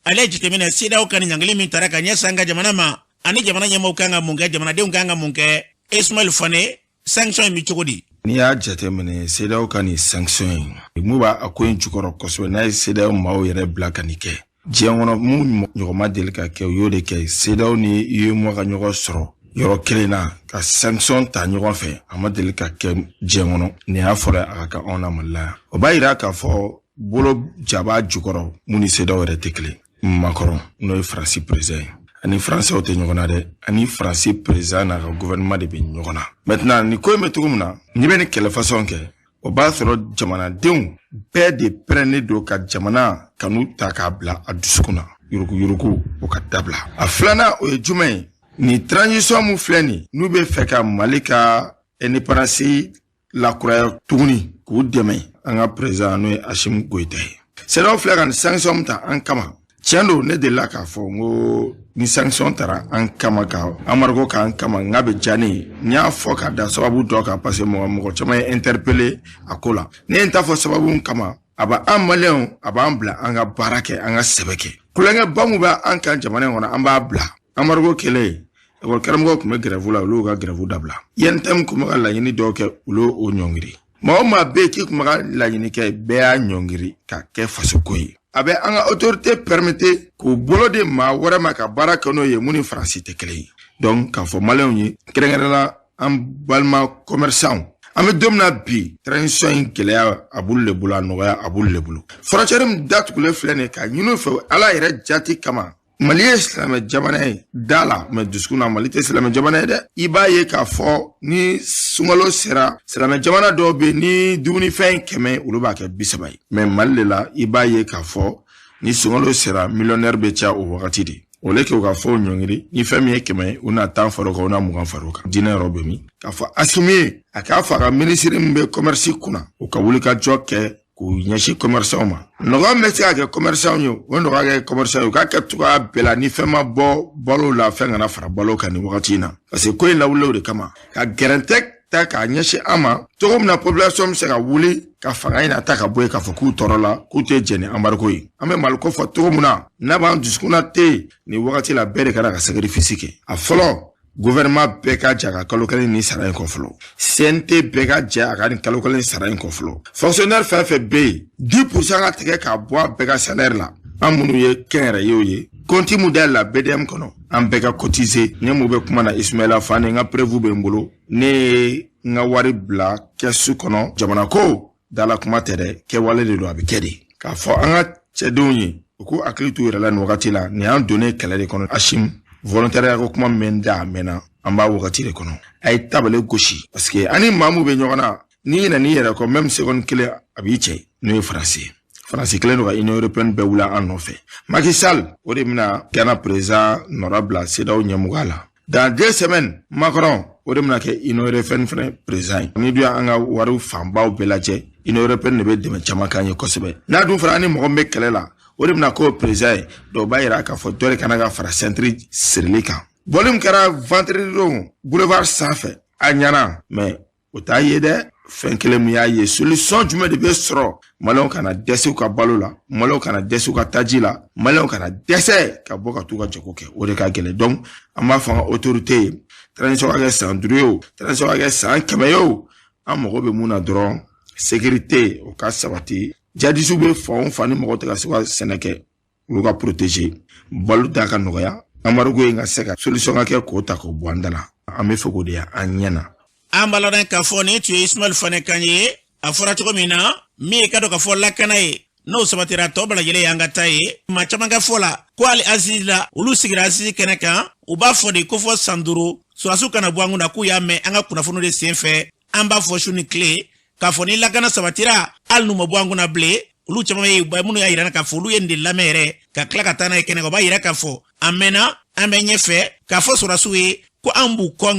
ale ye jateminɛ CEDEAO ka nin ɲangili min tara ka ɲɛsin an ka jamana ma, ani jamana ɲɛmɔgɔw kan ka mun kɛ, jamanadenw kan ka mun kɛ. Ismail Fane, sanction in bɛ cogo di? N'i y'a jateminɛ, CEDEAO ka nin sanction in, mun b'a a ko in jukɔrɔ kosɛbɛ, n'a ye CEDEAO maaw yɛrɛ bila ka nin kɛ diɲɛ kɔnɔ, mun ɲɔgɔn ma deli ka kɛ, u y'o de kɛ. CEDEAO ni UEMOA ka ɲɔgɔn sɔrɔ yɔrɔ kelen na ka sanction ta ɲɔgɔn fɛ, a ma deli ka kɛ diɲɛ kɔnɔ. Nin y'a fɔlɔ a ka kɛ anw na Mali la yan. O b'a yira k'a fɔ bolo jaba jukɔrɔ, mun ni CEDEAO yɛrɛ tɛ kelen. Macron, n'o ye Faransi président ye, ani Faransɛw tɛ ɲɔgɔn na dɛ, ani Faransi président n'a ka gouvernement de bɛ ɲɔgɔn na. Maintenant, nin ko in bɛ cogo min na, n'i bɛ nin kɛlɛ façon kɛ, o b'a sɔrɔ jamanadenw bɛɛ de pɛrɛnnen don ka jamana kanu ta k'a bila a dusukun na. Yuruguyurugu, o ka dabila. A filanan, o ye jumɛn ye? Nin transition mun filɛ nin, n'u bɛ fɛ ka Mali ka indépendance lakuraya tuguni, k'u dɛmɛ, an ka président, n'o ye Asimi Goyita ye. CEDEAO filɛ ka nin sanction min ta an kama, tiɲɛ don, ne delila k'a fɔ n ko ni sanction tara an kama, ka embargo k'an kama, n k'a bɛ diya ne ye. N y'a fɔ ka da sababu dɔ kan, parce que mɔgɔ mɔgɔ caman ye interpellé a ko la. Ne ye n ta fɔ sababu min kama, a b'an maliyɛnw, a b'an bila an ka baara kɛ, an ka sɛbɛ kɛ. Kulonkɛba mun bɛ an kan jamana in kɔnɔ, an b'a bila. Embargo kɛlen, ekɔli karamɔgɔw tun bɛ grève la, olu y'u ka grève dabila. UNTM tun bɛ ka laɲini dɔw kɛ, olu y'o ɲɔngiri. Maa o maa bɛ yen k'i tun bɛ ka laɲini kɛ, bɛɛ y'a ɲɔngiri ka kɛ fasoko ye. A bɛ an ka autorité permettre k'u bolo di maa wɛrɛ ma ka baara kɛ n'o ye, mun ni Faransi tɛ kelen ye. Donc k'a fɔ maliyɛnw ye, kɛrɛnkɛrɛnnenya la an balima commerçant, an bɛ don min na bi, transition in gɛlɛya a b'olu de bolo, a nɔgɔya a b'olu de bolo. Frontière min datugulen filɛ nin ye, k'a ɲini u fɛ Ala yɛrɛ jati kama. Mali ye silamɛ jamana ye da la, mais dusukun na Mali tɛ silamɛ jamana ye dɛ. I b'a ye k'a fɔ ni sunkalo sera, silamɛ jamana dɔw bɛ yen, ni dumunifɛn 100, olu b'a kɛ 30 ye. Mais Mali de la, i b'a ye k'a fɔ ni sunkalo sera, millionnaire bɛ caya o wagati de. O le kɛ u ka fɛnw ɲɔngiri, ni fɛn min ye 100 ye, u na 10 far'o kan, u na 20 far'o kan. Diinɛ yɔrɔ bɛ min? K'a fɔ Asimi ye, a k'a fɔ a ka minisiri min bɛ commerce kunna, u ka wuli ka jɔ kɛ k'u ɲɛsin commerçant ma. Nɔgɔya min bɛ se ka kɛ commerçant ye, o nɔgɔya kɛ commerçant ye. U k'a kɛ cogoya bɛɛ la, ni fɛn ma bɔ balo la, fɛn kana fara balo kan nin wagati in na, parce que ko in lawuli o de kama ka gɛrɛntɛ. ta k'a ɲɛsin an ma cogo min na population bɛ se ka wuli ka fanga in ta ka bɔ yen k'a fɔ k'u tɔɔrɔ la k'u tɛ jɛn ni embargo ye an bɛ maliko fɔ cogo min na n'a b'an dusukun na ten nin wagati la bɛɛ de ka kan ka sacrifice kɛ a fɔlɔ gouvernement bɛɛ ka jɛ a ka kalo kelen nin sara in kɔ fɔlɔ CNT bɛɛ ka jɛ a ka nin kalo kelen sara in kɔ fɔlɔ fonctionnaire fɛn fɛn bɛ yen 10 pourcent ka tigɛ k'a bɔ a bɛɛ ka salaire la an minnu ye kɛnyɛrɛyew ye compte mun dayɛlɛla BDM kɔnɔ an bɛɛ ka cotiser ne mun bɛ kuma na Ismaila Fane n ka preuve bɛ n bolo ne ye n ka wari bila kɛsu kɔnɔ jamana ko dala kuma tɛ dɛ kɛwale de don a bɛ kɛ de k'a fɔ an ka cɛdenw ye u k'u hakili t'u yɛrɛ la nin wagati la nin y'an donnen kɛlɛ de kɔnɔ Assimi volontariat ko kuma min bɛ n da a mɛnna an b'a wagati de kɔnɔ a ye tabale gosi parce que an ni maa mun bɛ ɲɔgɔn na n'i ɲinɛn'i yɛrɛ kɔ même seconde kelen a b'i cɛ n'o ye faransi ye faransi kelen don ka union européenne bɛɛ wuli an nɔfɛ Macky Sall o de bɛna Ghana président nɔra bila CEDEAO ɲɛmɔgɔya la dans 2 semaines Macron o de bɛna kɛ union européenne fɛnɛ président ye n'i dun y'an ka wariw fanbaw bɛɛ lajɛ union européenne de bɛ dɛmɛ caman k'an ye kosɛbɛ n'a dun fɔra an ni mɔgɔ min bɛ kɛlɛ la o de bɛna k'o président ye donc o b'a yira k'a fɔ dɔ de kana ka fara ceinture sirili kan bɔli min kɛra vendredi don boulevard sanfɛ a ɲɛna mais o t'a ye dɛ fɛn kelen min y'a ye solution jumɛn de bɛ sɔrɔ maliyɛnw kana dɛsɛ u ka balo la maliyɛnw kana dɛsɛ u ka taji la maliyɛnw kana dɛsɛ ka bɔ ka t'u ka jago kɛ o de ka gɛlɛn donc an b'a fɔ an ka autorité ye transition ka kɛ san 5 ye o transition ka kɛ san 100 ye o an mago bɛ mun na dɔrɔn sécurité o ka sabati jihadisiw bɛ fan o fan ni mɔgɔ tɛ ka se ka sɛnɛ kɛ olu ka protéger balo da ka nɔgɔya embargo in ka se ka solution ka kɛ k'o ta k'o bɔ an da la an bɛ fɛ k'o de ye an ɲɛ na. An b'a ladɔn k'a fɔ nin tun ye Ismaël Fane kan ye. A fɔra cogo min na, min ye ka dɔn k'a fɔ lakana ye, n'o sabatira, tɔ bɛɛ lajɛlen y'an ka ta ye. Maa caman ka fɔ la ko hali assises la, olu sigira assises kɛnɛ kan, u b'a fɔ de ko fɔ san 5 sɔrɔdasiw kana bɔ an kun na, k'u y'a mɛn an ka kunnafoniw de sen fɛ. An b'a fɔ su ni tile k'a fɔ ni lakana sabatira, hali n'u ma bɔ an kunna bilen. Olu caman ye minnu y'a yira k'a fɔ olu ye nin de lamɛn yɛrɛ ka tila ka taa n'a ye kɛnɛ kan, o b'a yira k'a fɔ a mɛnna an bɛ ɲɛfɛ k'a fɔ sɔrɔdasiw ye ko an b'u kɔ,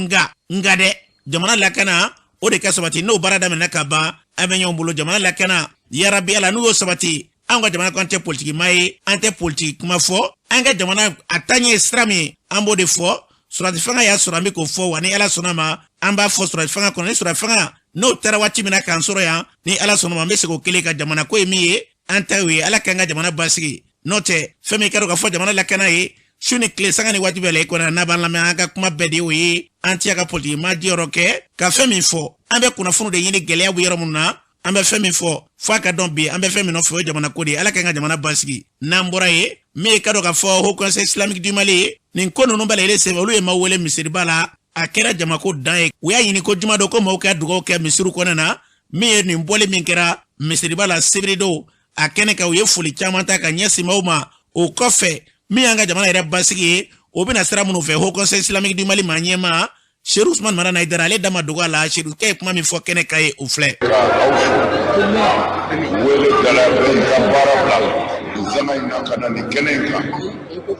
nka dɛ, jamana lakana o de ka sabati. N'o baara daminɛna ka ban, an bɛ ɲɔgɔn bolo jamana lakana yarabi ala n'u y'o sabati an ka jamana kɔnɔ. An tɛ politiki maa ye, an tɛ politiki kuma fɔ. An ka jamana a taaɲɛ ye sira min ye, an b'o de fɔ. Sɔrɔdasi fanga y'a sɔrɔ, an bɛ k'o fɔ wa. Ni Ala sɔnna ma, an b'a fɔ sɔrɔdasi fanga kɔnɔ. Ni sɔrɔdasi fanga n'o taara waati min na k'an sɔrɔ yan, ni Ala sɔnna ma, an bɛ segin o kelen ka jamana ko ye min ye, an ta y'o ye. Ala k'an ka jamana basigi. N'o tɛ, fɛn min ka dɔn k'a fɔ jamana lakana ye, su ni tile, sanga ni waati bɛɛ la, i kɔnɔ n'a b'an lamɛn, an ka kuma bɛɛ de y'o ye. An tɛ ka politiki maa jɔyɔrɔ kɛ ka fɛn min fɔ, an bɛ kunnafoniw de ɲini gɛlɛya bɛ yɔrɔ minnu na. An bɛ fɛn min fɔ f'a ka dɔn bi, an bɛ fɛn min nɔfɛ, o ye jamana ko de ye. Ala k'an ka jamana basigi. N'an bɔra yen, min ye ka dɔn k'a fɔ Haut Conseil islamique du Mali ye, nin ko ninnu bɛɛ lajɛlen senfɛ, olu ye maaw wele misiriba la. A kɛra jamako dan ye. U y'a ɲini ko juma don ko maaw ka dugawu kɛ misiriw kɔnɔna na. Min ye nin bɔli min kɛra misiriba la sibiridon, a kɛnɛ kan, u ye foli caman ta ka ɲɛsin maaw ma. O kɔfɛ, min y'an ka jamana yɛrɛ basigi ye, o bɛna sira minnu fɛ, Haut Conseil islamique du Mali maa ɲɛmaa Seru Usman Madani Hayidara, ale da ma dogo a la. Seru kɛ ye kuma min fɔ kɛnɛ kan ye, o filɛ. Ka aw fo wele dala bɛɛ y'i ka baara bila nin sanga in na ka na nin kɛnɛ in kan.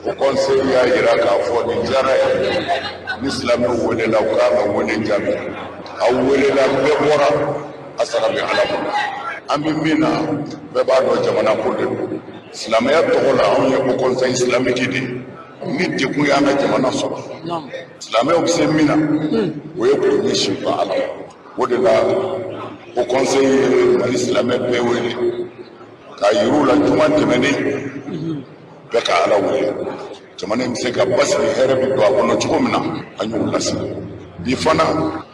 Haut Conseil y'a jira k'a fɔ nin diyara ye. Ni silamɛw welela, u kan ka wele jaabi. Aw welela, bɛɛ bɔra, a sara bɛ Ala bolo. An bɛ min na, bɛɛ b'a dɔn jamana ko de don. Silamɛya tɔgɔ la, anw ye Haut Conseil islamique de ye. Ni degun y'an ka jamana sɔrɔ, silamɛw bɛ se min na, o ye k'u ɲɛsin u ka Ala ma. O de la, Haut Conseil ye Mali silamɛ bɛɛ wele k'a yir'u la juma tɛmɛnen, bɛɛ ka Ala wele, jamana in bɛ se ka basigi, hɛrɛ bɛ don a kɔnɔ cogo min na. An y'o lasigi. Bi fana,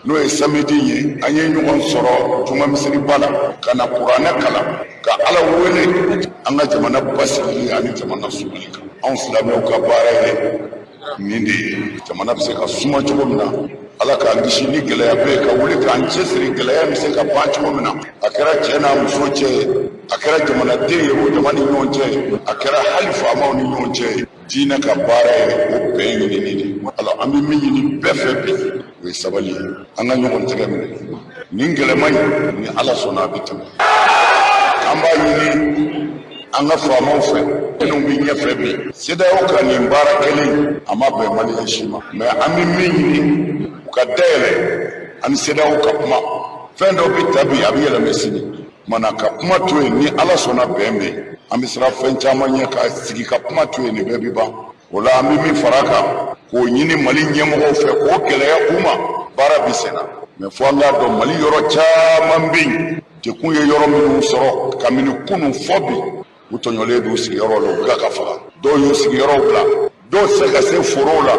n'o ye samedi ye, an ye ɲɔgɔn sɔrɔ juma misiriba la ka na kuranɛ kalan ka Ala wele an ka jamana basigili ani jamana sumali kan. Anw silamɛw ka baara ye nin de ye, jamana bɛ se ka suma cogo min na, Ala k'an kisi ni gɛlɛya bɛ yen, ka wuli k'an cɛsiri gɛlɛya bɛ se ka ban cogo min na. A kɛra cɛ n'a muso cɛ ye, a kɛra jamanaden ye o jama ni ɲɔgɔn cɛ ye, a kɛra hali faamaw ni ɲɔgɔn cɛ ye, diinɛ ka baara ye o bɛn ɲinini de. Ala, an bɛ min ɲini bɛɛ fɛ bi, o ye sabali ye. An ka ɲɔgɔn tɛgɛ minɛ. Nin gɛlɛman in, ni Ala sɔnna, a bɛ tɛmɛ. An b'a ɲini an ka faamaw fɛ minnu bɛ ɲɛfɛ bi, CEDEAO ka nin baara kelen, a ma bɛn maliyɛn si ma, mais an bɛ min ɲini, u ka dayɛlɛ ani CEDEAO ka kuma. Fɛn dɔ bɛ ta bi, a bɛ yɛlɛmɛ sini mana ka kuma to yen. Ni Ala sɔnna, bɛn bɛ yen. An bɛ siran fɛn caman ɲɛ ka sigi ka kuma to yen, nin bɛɛ bɛ ban. O la, an bɛ min fara a kan k'o ɲini Mali ɲɛmɔgɔw fɛ, k'o gɛlɛya u ma, baara bɛ sen na. Mais fo an k'a dɔn, Mali yɔrɔ caman bɛ yen, dekun ye yɔrɔ minnu sɔrɔ kabini kunun fɔ bi, u tɔɲɔlen d'u sigiyɔrɔ la, u bɛ ka faga. Dɔw y'u sigiyɔrɔw bila, dɔw tɛ se ka se forow la,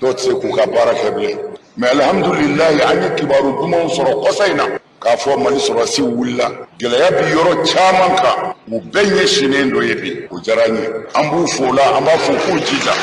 dɔw tɛ se k'u ka baara kɛ bilen. Mais alihamudulilayi, an ye kibaru dumanw sɔrɔ kɔsa in na k'a fɔ Mali sɔrɔdasiw wulila. Gɛlɛya bi yɔrɔ caman kan, u bɛɛ ɲɛsinnen don yen bi. O diyara an ye, an b'u fo o la, an b'a fɔ k'u jija,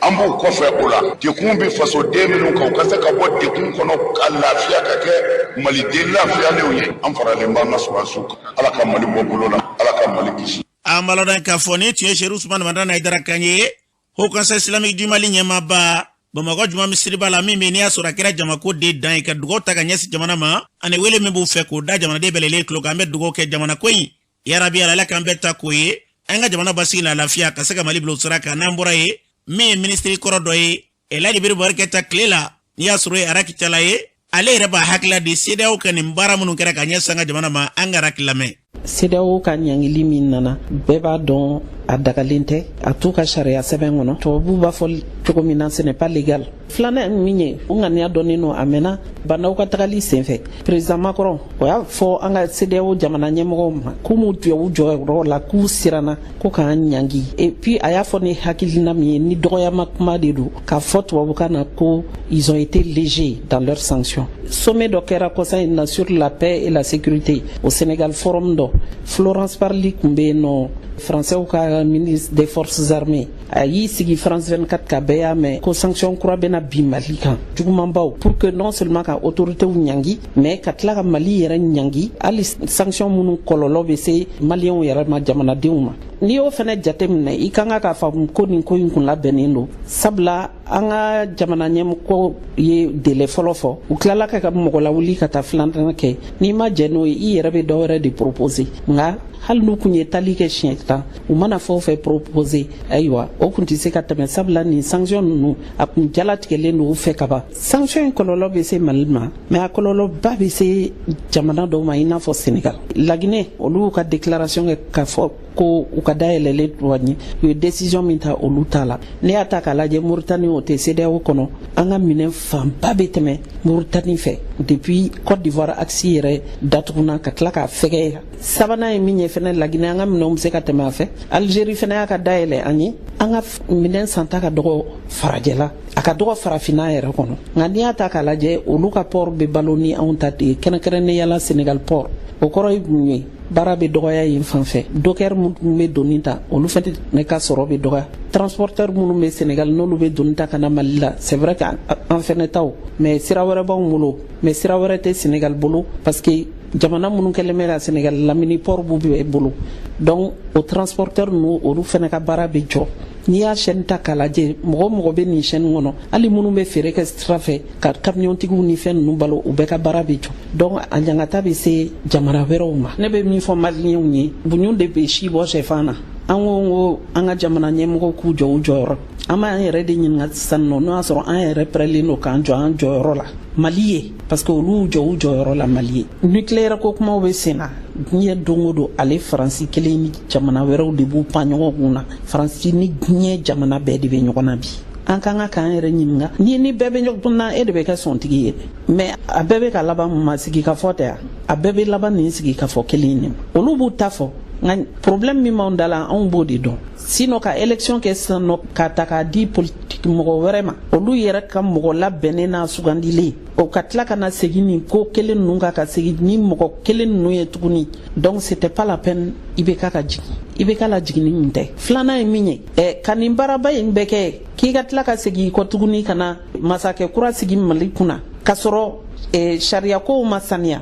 an b'u kɔfɛ o la. Dekun bɛ fasoden minnu kan, u ka se ka bɔ dekun kɔnɔ ka lafiya, ka kɛ maliden lafiyalenw ye. An faralen b'an ka sɔrɔdasiw kan. Ala ka Mali bɔ bolo la, Ala ka Mali kisi. An b'a ladɔn k'a fɔ nin tun ye Serifu Usumani Madani Hayidara kan ye, Haut Conseil islamique du Mali ɲɛmaaba, Bamakɔ Juma misiriba la min bɛ n'i y'a sɔrɔ a kɛra jamako de dan ye, ka dugaw ta ka ɲɛsin jamana ma ani wele min b'u fɛ k'o da jamanaden bɛɛ lajɛlen tulo kan. An bɛ dugaw kɛ jamana ko in, yarabi Ala k'an bɛɛ ta k'o ye, an ka jamana basigi n'a lafiya, ka se ka Mali bila o sira kan. N'an bɔra yen, min ye minisiri kɔrɔ dɔ ye, Elhaji Jibril Bubakari Keyita tile la, n'i y'a sɔrɔ ye arakitala ye, ale yɛrɛ b'a hakilila di CEDEAO ka nin baara minnu kɛra ka ɲɛsin an ka jamana ma. An ka araki lamɛn. CEDEAO ka ɲangili min nana, bɛɛ b'a dɔn a dagalen tɛ, a t'u ka sariya sɛbɛn kɔnɔ. Tubabuw b'a fɔ cogo min na, ce n'est pas légal. Filanan min ye, u ŋaniya dɔnnen don a mɛnna. Bah N'Daw ka tagali senfɛ, président Macron o y'a fɔ an ka CEDEAO jamana ɲɛmɔgɔw ma k'u m'u jɔ u jɔyɔrɔ la, k'u siranna ko k'an ɲangi. Et puis a y'a fɔ ni hakilina min ye, ni dɔgɔyama kuma de don k'a fɔ tubabukan na ko ils ont été légers dans leurs sanctions. Sommet dɔ kɛra kɔsa in na sur la paix et la sécurité au Sénégal, forum dɔ, Florence Parly tun bɛ yen nɔ, Français ka ministre des forces armées. A y'i sigi France 24 ka, bɛɛ y'a mɛn ko sanction kura bɛna bin Mali kan, jugumanbaw, pour que non seulement ka autorités ɲangi, mais ka tila ka Mali yɛrɛ ɲangi, hali sanction minnu kɔlɔlɔ bɛ se maliyɛnw yɛrɛ ma, jamanadenw ma. N'i y'o fɛnɛ jate minɛ, i kan ka k'a faamu ko nin ko in kun labɛnnen don, sabula an ka jamana ɲɛmɔgɔ ye délai fɔlɔ fɔ, u tilala ka mɔgɔ lawuli ka taa filanan kɛ. N'i ma jɛn n'o ye, i yɛrɛ bɛ dɔ wɛrɛ de proposer. Nka hali n'u kun ye tali kɛ siɲɛ 10, u mana fɛn o fɛn proposer, ayiwa, o kun tɛ se ka tɛmɛ, sabula nin sanction ninnu a kun jalatigɛlen don u fɛ ka ban. Sanction in kɔlɔlɔ bɛ se Mali ma, mais a kɔlɔlɔba bɛ se jamana dɔw ma, i n'a fɔ Sénégal, Laginɛ. Olu y'u ka déclaration kɛ k'a fɔ ko u ka dayɛlɛlen douane, u ye décision min ta, olu t'a la. N'i y'a ta k'a lajɛ, Moritani, o tɛ CEDEAO kɔnɔ, an ka minɛn fanba bɛ tɛmɛ Moritani fɛ depuis Côte d'Ivoire axe yɛrɛ datuguna ka tila k'a fɛgɛya. Sabanan ye min ye fɛnɛ, Laginɛ, an ka minɛnw bɛ se ka tɛmɛ a fɛ. Algérie fɛnɛ y'a ka dayɛlɛ an ye. An ka minɛn santa ka dɔgɔ farajɛla, a ka dɔgɔ farafinna yɛrɛ kɔnɔ. Nka n'i y'a ta k'a lajɛ, olu ka port bɛ balo ni anw ta de ye, kɛrɛnkɛrɛnnenya la Sénégal port. O kɔrɔ ye mun ye? Baara bɛ dɔgɔya yen fan fɛ. Docker minnu bɛ doni ta, olu fɛnɛ ka sɔrɔ bɛ dɔgɔya. Transporteur minnu bɛ Sénégal, n'olu bɛ doni ta ka na Mali la, c'est vrai que an fɛnɛ taw, mais sira wɛrɛ b'anw bolo, mais sira wɛrɛ tɛ Sénégal bolo, parce que jamana minnu kɛlen bɛ ka Sénégal lamini, port b'u bɛɛ bolo. Donc o transporteur ninnu, olu fɛnɛ ka baara bɛ jɔ. N'i y'a chaîne ta k'a lajɛ, mɔgɔ o mɔgɔ bɛ nin chaîne kɔnɔ, hali minnu bɛ feere kɛ sira fɛ ka kamiyɔntigiw ni fɛn ninnu balo, u bɛɛ ka baara bɛ jɔ. Donc a ɲangata bɛ se jamana wɛrɛw ma. Ne bɛ min fɔ maliyɛnw ye, buɲu de bɛ si bɔ sɛfan na. An ko an ka jamana ɲɛmɔgɔw k'u jɔ u jɔyɔrɔ. An b'an yɛrɛ de ɲininka sisan nɔ, n'o y'a sɔrɔ an yɛrɛ pɛrɛlen don k'an jɔ an jɔyɔrɔ la Mali ye, parce que olu jɔ u jɔyɔrɔ la Mali ye. Nucléaire ko kumaw bɛ sen na diɲɛ don o don. Ale Faransi kelen ni jamana wɛrɛw de b'u pan ɲɔgɔn kun na. Faransi ni diɲɛ jamana bɛɛ de bɛ ɲɔgɔn na bi. An kan ka k'an yɛrɛ ɲininka, ni bɛɛ bɛ ɲɔgɔn na, e de bɛ kɛ sɔntigi ye. Mais a bɛɛ bɛ ka laban mun ma? Sigi ka fɔ tɛ yan, a bɛɛ bɛ laban nin sigi ka fɔ kelen in de. Olu b'u ta fɔ, nka problème min b'anw da la, anw b'o de dɔn. Sinon ka élection kɛ sisan nɔ, k'a ta k'a di politique mɔgɔ wɛrɛ ma, olu yɛrɛ ka mɔgɔ labɛnnen n'a sugandilen, o ka tila ka na segin nin ko kelen ninnu kan, ka segin ni mɔgɔ kelen ninnu ye tuguni, donc c'était pas la peine. IBK ka jigin, IBK la jiginni min tɛ. Filanan ye min ye, ka nin baaraba in bɛɛ kɛ, k'i ka tila ka segin i kɔ tuguni ka na masakɛ kura sigi Mali kunna, k'a sɔrɔ sariyakow ma saniya,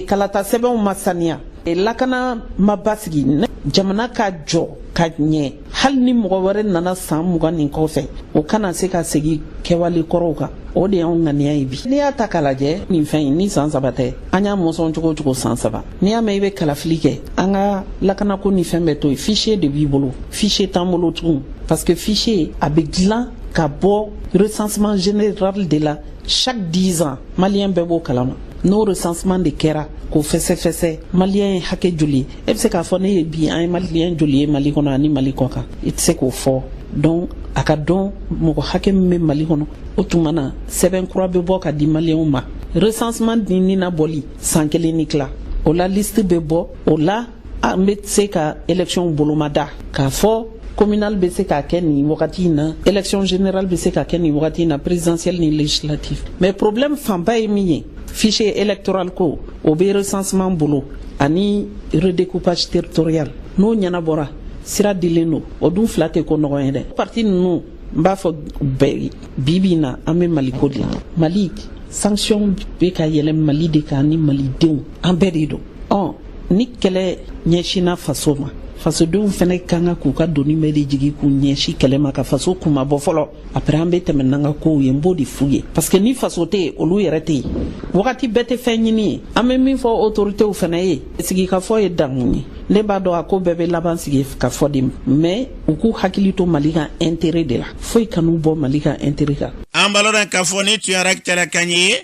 kalata sɛbɛnw ma saniya, lakana ma basigi, jamana ka jɔ ka ɲɛ, hali ni mɔgɔ wɛrɛ nana san 20 nin kɔfɛ, o kana se ka segin kɛwale kɔrɔw kan. O de y'anw ŋaniya ye bi. N'i y'a ta k'a lajɛ, nin fɛn in ni san 3 tɛ, an y'a mɔsɔn cogo o cogo, san 3, n'i y'a mɛn i bɛ kalafili kɛ, an ka lakanako ni fɛn bɛɛ to yen, fichier de b'i bolo. Fichier t'an bolo tugun, parce que fichier a bɛ dilan ka bɔ recensement général de la chaque 10 ans. Maliyɛn bɛɛ b'o kalama. N'o recensement de kɛra k'o fɛsɛfɛsɛ, maliyɛn ye hakɛ joli ye? E bɛ se k'a fɔ ne ye bi, an ye maliyɛn joli ye Mali kɔnɔ ani Mali kɔ kan? I tɛ se k'o fɔ. Donc a ka dɔn mɔgɔ hakɛ min bɛ Mali kɔnɔ. O tuma na, sɛbɛn kura bɛ bɔ ka di maliyɛnw ma. Recensement ni nina bɔli san kelen ni tila, o la liste bɛ bɔ, o la an bɛ se ka élection bolomada k'a fɔ communal bɛ se k'a kɛ nin wagati in na, élection générale bɛ se ka kɛ nin wagati in na, présidentielle ni législative. Mais problème fanba ye min ye, fichier électoral ko, o bɛ recensement bolo ani redécoupage territorial. N'o ɲɛnabɔra, sira dilen don. O dun fila tɛ ko nɔgɔn ye dɛ. Parti ninnu, n b'a fɔ bɛɛ, bi bi in na, an bɛ Maliko de la. Mali sanction bɛ ka yɛlɛ Mali de kan ni malidenw, an bɛɛ de don. Ɔ ni kɛlɛ ɲɛsinna faso ma, fasodenw fɛnɛ kan ka k'u ka doni bɛɛ de jigi k'u ɲɛsin kɛlɛ ma ka faso kunmabɔ fɔlɔ. Après, an bɛ tɛmɛ n'an ka kow ye. N b'o de f'u ye, parce que ni faso tɛ yen, olu yɛrɛ tɛ yen. Wagati bɛɛ tɛ fɛn ɲini ye. An bɛ min fɔ autoritéw fɛnɛ ye, sigikafɔ ye dankun ye. Ne b'a dɔn a ko bɛɛ bɛ laban sigikafɔ de, mais u k'u hakili to Mali ka intérêt de la. Foyi kan'u bɔ Mali ka intérêt kan. An b'a lɔn k'a fɔ ni tun ye Arak kan ye.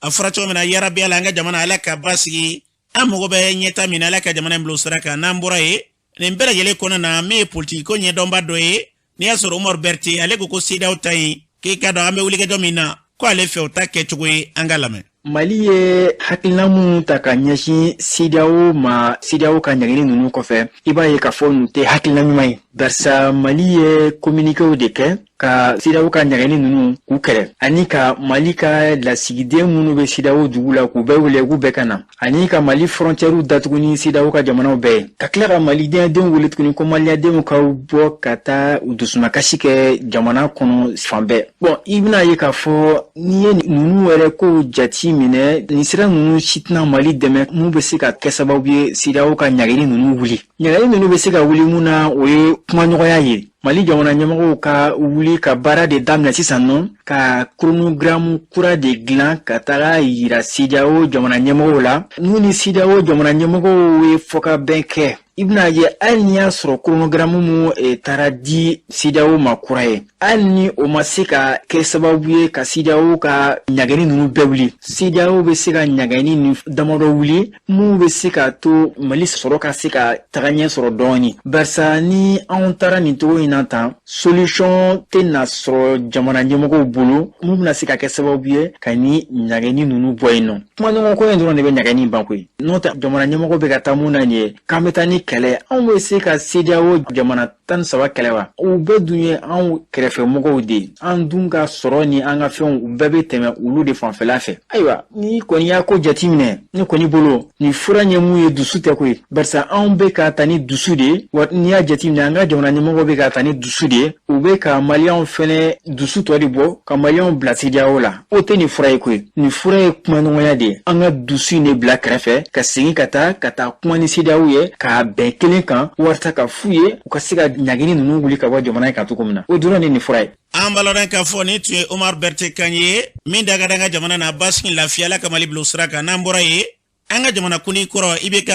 A fɔra cogo min na, yarabi Ala, an ka jamana, Ala ka basigi. An mago bɛ ɲɛta min na, Ala ka jamana in bila o sira kan. N'an bɔra yen, nin bɛɛ lajɛlen kɔnɔna na, min ye politiki ko ɲɛdɔnba dɔ ye, n'i y'a sɔrɔ Umaru Berete, ale ko ko CEDEAO ta yen, k'i ka dɔn an bɛ wulikajɔ min na, ko ale fɛ o ta kɛcogo ye. An ka lamɛn. Mali ye hakilina minnu ta ka ɲɛsin CEDEAO ma, CEDEAO ka ɲangili ninnu kɔfɛ, i b'a ye k'a fɔ nin tɛ hakilina ɲuman ye, barisa Mali ye communiquéw de kɛ ka CEDEAO ka ɲangili ninnu k'u kɛlɛ, ani ka Mali ka lasigiden minnu bɛ CEDEAO dugu la k'u bɛɛ wele k'u bɛɛ ka na, ani ka Mali frontièrew datugu ni CEDEAO ka jamanaw bɛɛ ye, ka tila ka malidenw wele tuguni ko maliyadenw ka bɔ ka taa u dusumakasi kɛ jamana kɔnɔ fan bɛɛ. Bɔn, i bɛna ye k'a fɔ n'i ye ninnu yɛrɛ kow jati minɛ, nin sira ninnu si tɛna Mali dɛmɛ mun bɛ se ka kɛ sababu ye CEDEAO ka ɲangili ninnu wuli. Ɲangili ninnu bɛ se ka wuli mun na, o ye kumaɲɔgɔnya ye. Mali jamana ɲɛmɔgɔw ka wuli ka baara de daminɛ sisan nɔ, ka chronogramme kura de dilan ka taga yira CEDEAO jamana ɲɛmɔgɔw la. N'u ni CEDEAO jamana ɲɛmɔgɔw ye fɔkabɛn kɛ, i bɛna ye hali n'i y'a sɔrɔ chronogramme mun taara di CEDEAO ma kura ye, hali ni o ma se ka kɛ sababu ye ka CEDEAO ka ɲangili ninnu bɛɛ wuli, CEDEAO bɛ se ka ɲangili nin damadɔ wuli mun bɛ se ka to Mali sɔrɔ ka se ka taga ɲɛ sɔrɔ dɔɔni, barisa ni anw taara nin cogo in na tan, solution tɛna sɔrɔ jamana ɲɛmɔgɔw bolo mun bɛna se ka kɛ sababu ye ka ni ɲangili ninnu bɔ yen nɔ. Kumaɲɔgɔnko in dɔrɔn de bɛ ɲangili ban koyi. N'o tɛ, jamana ɲɛmɔgɔ bɛ ka taa mun na nin ye k'an bɛ taa ni kɛlɛ, anw bɛ se ka CEDEAO jamana 13 kɛlɛ wa? U bɛɛ dun ye anw kɛrɛfɛmɔgɔw de ye. An dun ka sɔrɔ ni an ka fɛnw, u bɛɛ bɛ tɛmɛ olu de fanfɛla fɛ. Ayiwa, n'i kɔni y'a ko jateminɛ, ne kɔni bolo nin fura ɲɛ mun ye, dusu tɛ koyi, barisa anw bɛ ka ta ni dusu de ye. Wa n'i y'a jateminɛ, an ka jamana ɲɛmɔgɔw bɛ ka ta ni dusu de ye. U bɛ ka maliyɛnw fɛnɛ dusu tɔ de bɔ ka maliyɛnw bila CEDEAO la. O tɛ nin fura ye koyi. Nin fura ye kumaɲɔgɔnya de ye. An ka dusu in de bila kɛrɛfɛ ka segin ka taa kuma ni CEDEAO ye k'a bɛn kelen kan, walasa ka f'u ye u ka se ka ɲangili ninnu wuli ka bɔ jamana in kan cogo min na. O dɔrɔn de nin fura ye. An b'a lɔn k'a fɔ nin tun ye Omar Berete kan ye, min da ka d'an ka jamana na basigi, lafiya. Ala ka Mali bila o sira kan. N'an bɔra yen, an ka jamana kuntigi kɔrɔ IBK,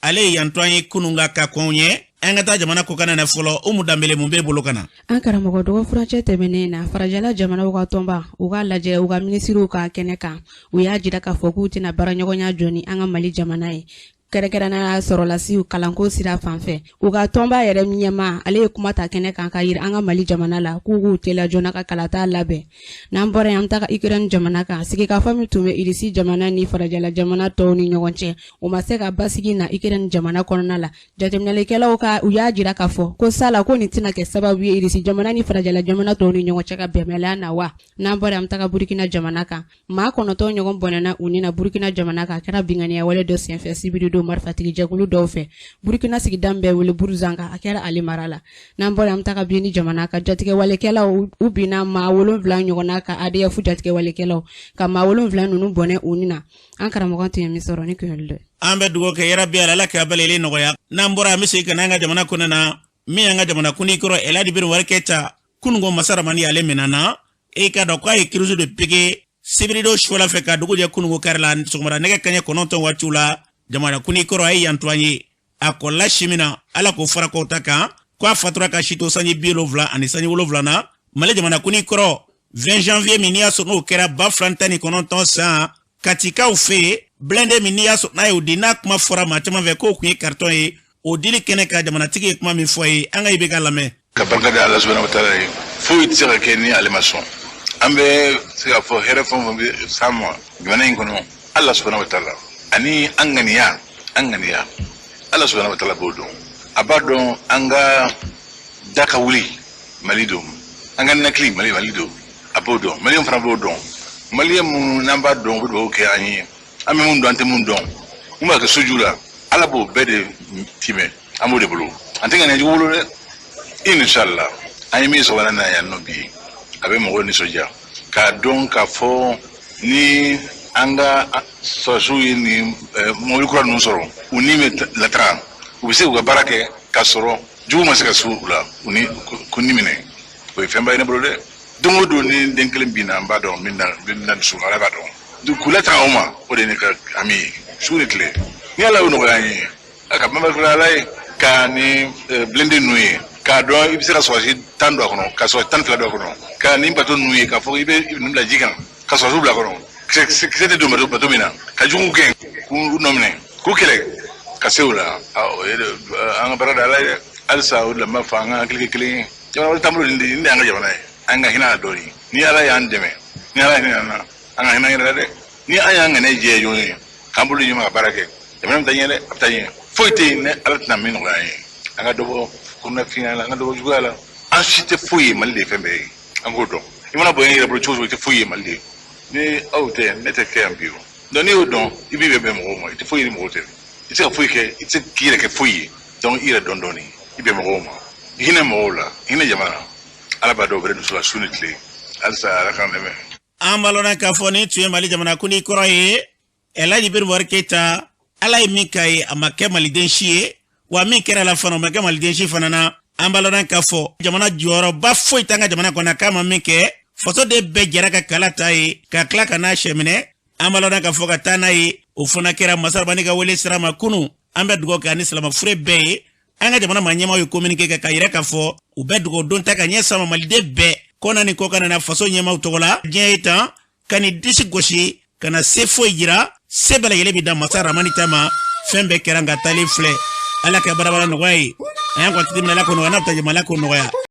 ale ye yanto an ye kunun ka ka kɔn ɲɛ. An ka taa jamana kɔkanna na fɔlɔ. Umu Danbele, mun b'e bolo ka na? An karamɔgɔ, dɔgɔ furancɛ tɛmɛnen na, farajɛla jamanaw ka tɔnba, u ka lajɛ, u ka minisiriw ka kɛnɛ kan, u y'a jira k'a fɔ k'u tɛna baaraɲɔgɔnya jɔ ni an ka Mali jamana ye, kɛrɛnkɛrɛnnenya sɔrɔlasiw kalanko sira fan fɛ. U ka tɔnba yɛrɛ ɲɛma, ale ye kuma ta kɛnɛ kan ka yira an ka Mali jamana la k'u k'u teliya joona ka kalata labɛn. N'an bɔra yen, an bɛ taga Ukraine jamana kan. Sigikafɔ min tun bɛ Irisi jamana ni farajɛla jamana tɔw ni ɲɔgɔn cɛ, o ma se ka basigi na Ukraine jamana kɔnɔna la. Jateminɛlikɛlaw ka u y'a jira k'a fɔ ko sala ko nin tɛna kɛ sababu ye Irisi jamana ni farajɛla jamana tɔw ni ɲɔgɔn cɛ ka bɛnbaliya na wa. N'an bɔra yen, an bɛ taga Burukina jamana kan. Maa 9 ɲɔgɔn bɔnɛna u ni na Burukina jamana kan. A kɛra binkanniya wale dɔ senfɛ sibiridon marifatigi jɛkulu dɔw fɛ Burukina sigida min bɛ wele Buruzanga, a kɛra ale mara la. N'an bɔra yen, an bɛ taga Beni jamana kan. Jatigɛwalekɛlaw, u binna maa 7 ɲɔgɔnna kan, ADF jatigɛwalekɛlaw ka maa 7 ninnu bɔnɛ u ni na. An karamɔgɔ tun ye min sɔrɔ ni kunyali dɔ. An bɛ dugawu kɛ, yarabi Ala ka baleli nɔgɔya. N'an bɔra, an bɛ segin ka na an ka jamana kɔnɔ na. Min y'an ka jamana kuntigi kɔrɔ Elhadji Ibrahim Keyita, kununko masaramani ale minɛna. E ka dɔn k'a ye crise de piqué sibiridon sufɛla fɛ ka dugu jɛ kununko kari la sɔgɔmada nɛgɛ kaɲɛ 9 waatiw la. Jamana kuntigi kɔrɔ a ye yanto an ye a kɔlɔla si min na, Ala k'o fara k'o ta kan ko a fatura ka si to sanji 77 na. Mali jamana kuntigi kɔrɔ, 20 janvier min n'i y'a sɔrɔ n'o kɛra 2019 san, Katikaw fɛ yen, blindé min n'i y'a sɔrɔ n'a y'o di, n'a kuma fɔra maa caman fɛ k'o tun ye carton ye, o dili kɛnɛ ka jamanatigi ye kuma min fɔ ye, an ka IBK lamɛn. Ka barika da Ala subahana wa taala ye. Foyi tɛ se ka kɛ ni ale ma sɔn. An An bɛ se k'a fɔ hɛrɛ fɛn o fɛn bɛ s'an ma jamana in kɔnɔ, Ala subahana wa taala ani an ŋaniya, an ŋaniya, Ala subahana wa taala b'o dɔn. A b'a dɔn an ka da ka wuli Mali don, an ka ninakili Mali Mali don, a b'o dɔn. Maliyɛn fana b'o dɔn. Maliyɛn minnu n'an b'a dɔn, u bɛ dugawu kɛ an ye. An bɛ mun dɔn, an tɛ mun dɔn, mun b'a kɛ soju la, Ala b'o bɛɛ de timɛ, an b'o de bolo. An tɛ ŋaniya jugu bolo dɛ. Inshallah, an ye min sɔrɔ na yan nɔ bi, a bɛ mɔgɔw nisɔndiya k'a dɔn k'a fɔ ni an ka sɔrɔdasiw ye nin mobili kura ninnu sɔrɔ, u ni bɛ lataga, u bɛ se k'u ka baara kɛ k'a sɔrɔ jugu ma se ka s'u la, u ni k'u ni minɛ. O ye fɛnba ye ne bolo dɛ. Don o don ni den kelen binna, an b'a dɔn min na dusu, Ala b'a dɔn. K'u latanga o ma, o de ye ne ka hami ye su ni tile. Ni Ala y'o nɔgɔya an ye, a ka banba kura Ala ye ka ni blindé ninnu ye, k'a dɔn i bɛ se ka sɔrɔdasi 10 don a kɔnɔ, ka sɔrɔdasi 12 don a kɔnɔ, ka nin bato ninnu ye, k'a fɔ i bɛ ninnu bila ji kan, ka sɔrɔdasiw bila a kɔnɔ, kisɛ tɛ don bato min na, ka juguw gɛn k'u nɔ minɛ, k'u kɛlɛ ka se o la. O ye an ka baara da Ala ye dɛ. Halisa o de la n b'a fɔ an ka hakili kɛ kelen ye. Jamana wɛrɛ t'an bolo, nin de y'an ka jamana ye. An ka hinɛ a dɔɔni. Ni Ala y'an dɛmɛ, ni Ala hinɛ an na, an ka hinɛ an yɛrɛ la dɛ. Ni an y'an ŋaniya jɛya ɲɔgɔn ye, k'an bolo di ɲɔgɔn ma ka baara kɛ, jamana bɛ taa ɲɛ dɛ, a bɛ taa ɲɛ. Foyi tɛ yen ni Ala tɛna min nɔgɔya an ye. An ka dɔ bɔ kɔnɔnafinya la, an ka dɔ bɔ juguya la. An si tɛ foyi ye, Mali de ye fɛn bɛɛ ye. An k'o dɔn. I mana bonya i yɛrɛ bolo cogo o cogo, i tɛ foyi ye Mali de ye. Ni aw tɛ, ne tɛ kɛ yan bi o. Donc n'i y'o dɔn, i b'i bɛn mɔgɔw ma, i tɛ foyi ye ni mɔgɔw tɛ. I tɛ se ka foyi kɛ, i tɛ se k'i yɛrɛ kɛ foyi ye. Donc i yɛrɛ dɔn dɔɔni, i bɛn mɔgɔw ma, hinɛ mɔgɔw la, hinɛ jamana na. Ala b'a dɔn o bɛ dusu la su ni tile. Halisa Ala k'an dɛmɛ. An b'a lɔn k'a fɔ nin tun ye Mali jamanakuntigi kɔrɔ ye, Elhaji Ibrahim Boubacar Keita. Ala ye min k'a ye, a ma kɛ maliden si ye, wa min kɛra la fana, o ma kɛ maliden si fana na. An b'a lɔn k'a fɔ jamana jɔyɔrɔba foyi t'an ka jamana kɔnɔ k'a ma min kɛ. Faso de bɛɛ jɛra ka kala ta ye ka tila ka n'a sɛ minɛ. An b'a lɔn k'a fɔ ka taa n'a ye, o fana kɛra masarabani ka wele sira ma kunu. An bɛ dugawu kɛ ani silama fure bɛɛ ye. An ka jamana maa ɲɛmaaw ye communiqué kɛ k'a yira k'a fɔ u bɛ dugawu don ta ka ɲɛ sama maliden bɛɛ kɔnɔ ni kɔkan na faso ɲɛmaaw tɔgɔ la. Diɲɛ ye tan ka nin disi gosi ka na se foyi jira, se bɛɛ lajɛlen bi da masa ramani ta ma. Fɛn bɛɛ kɛra, nka taalen filɛ. Ala ka barabara nɔgɔya ye. A y'an kɔntiti minɛ, Ala k'o nɔgɔya. N'a bɛ taa jama, Ala k'o nɔgɔya.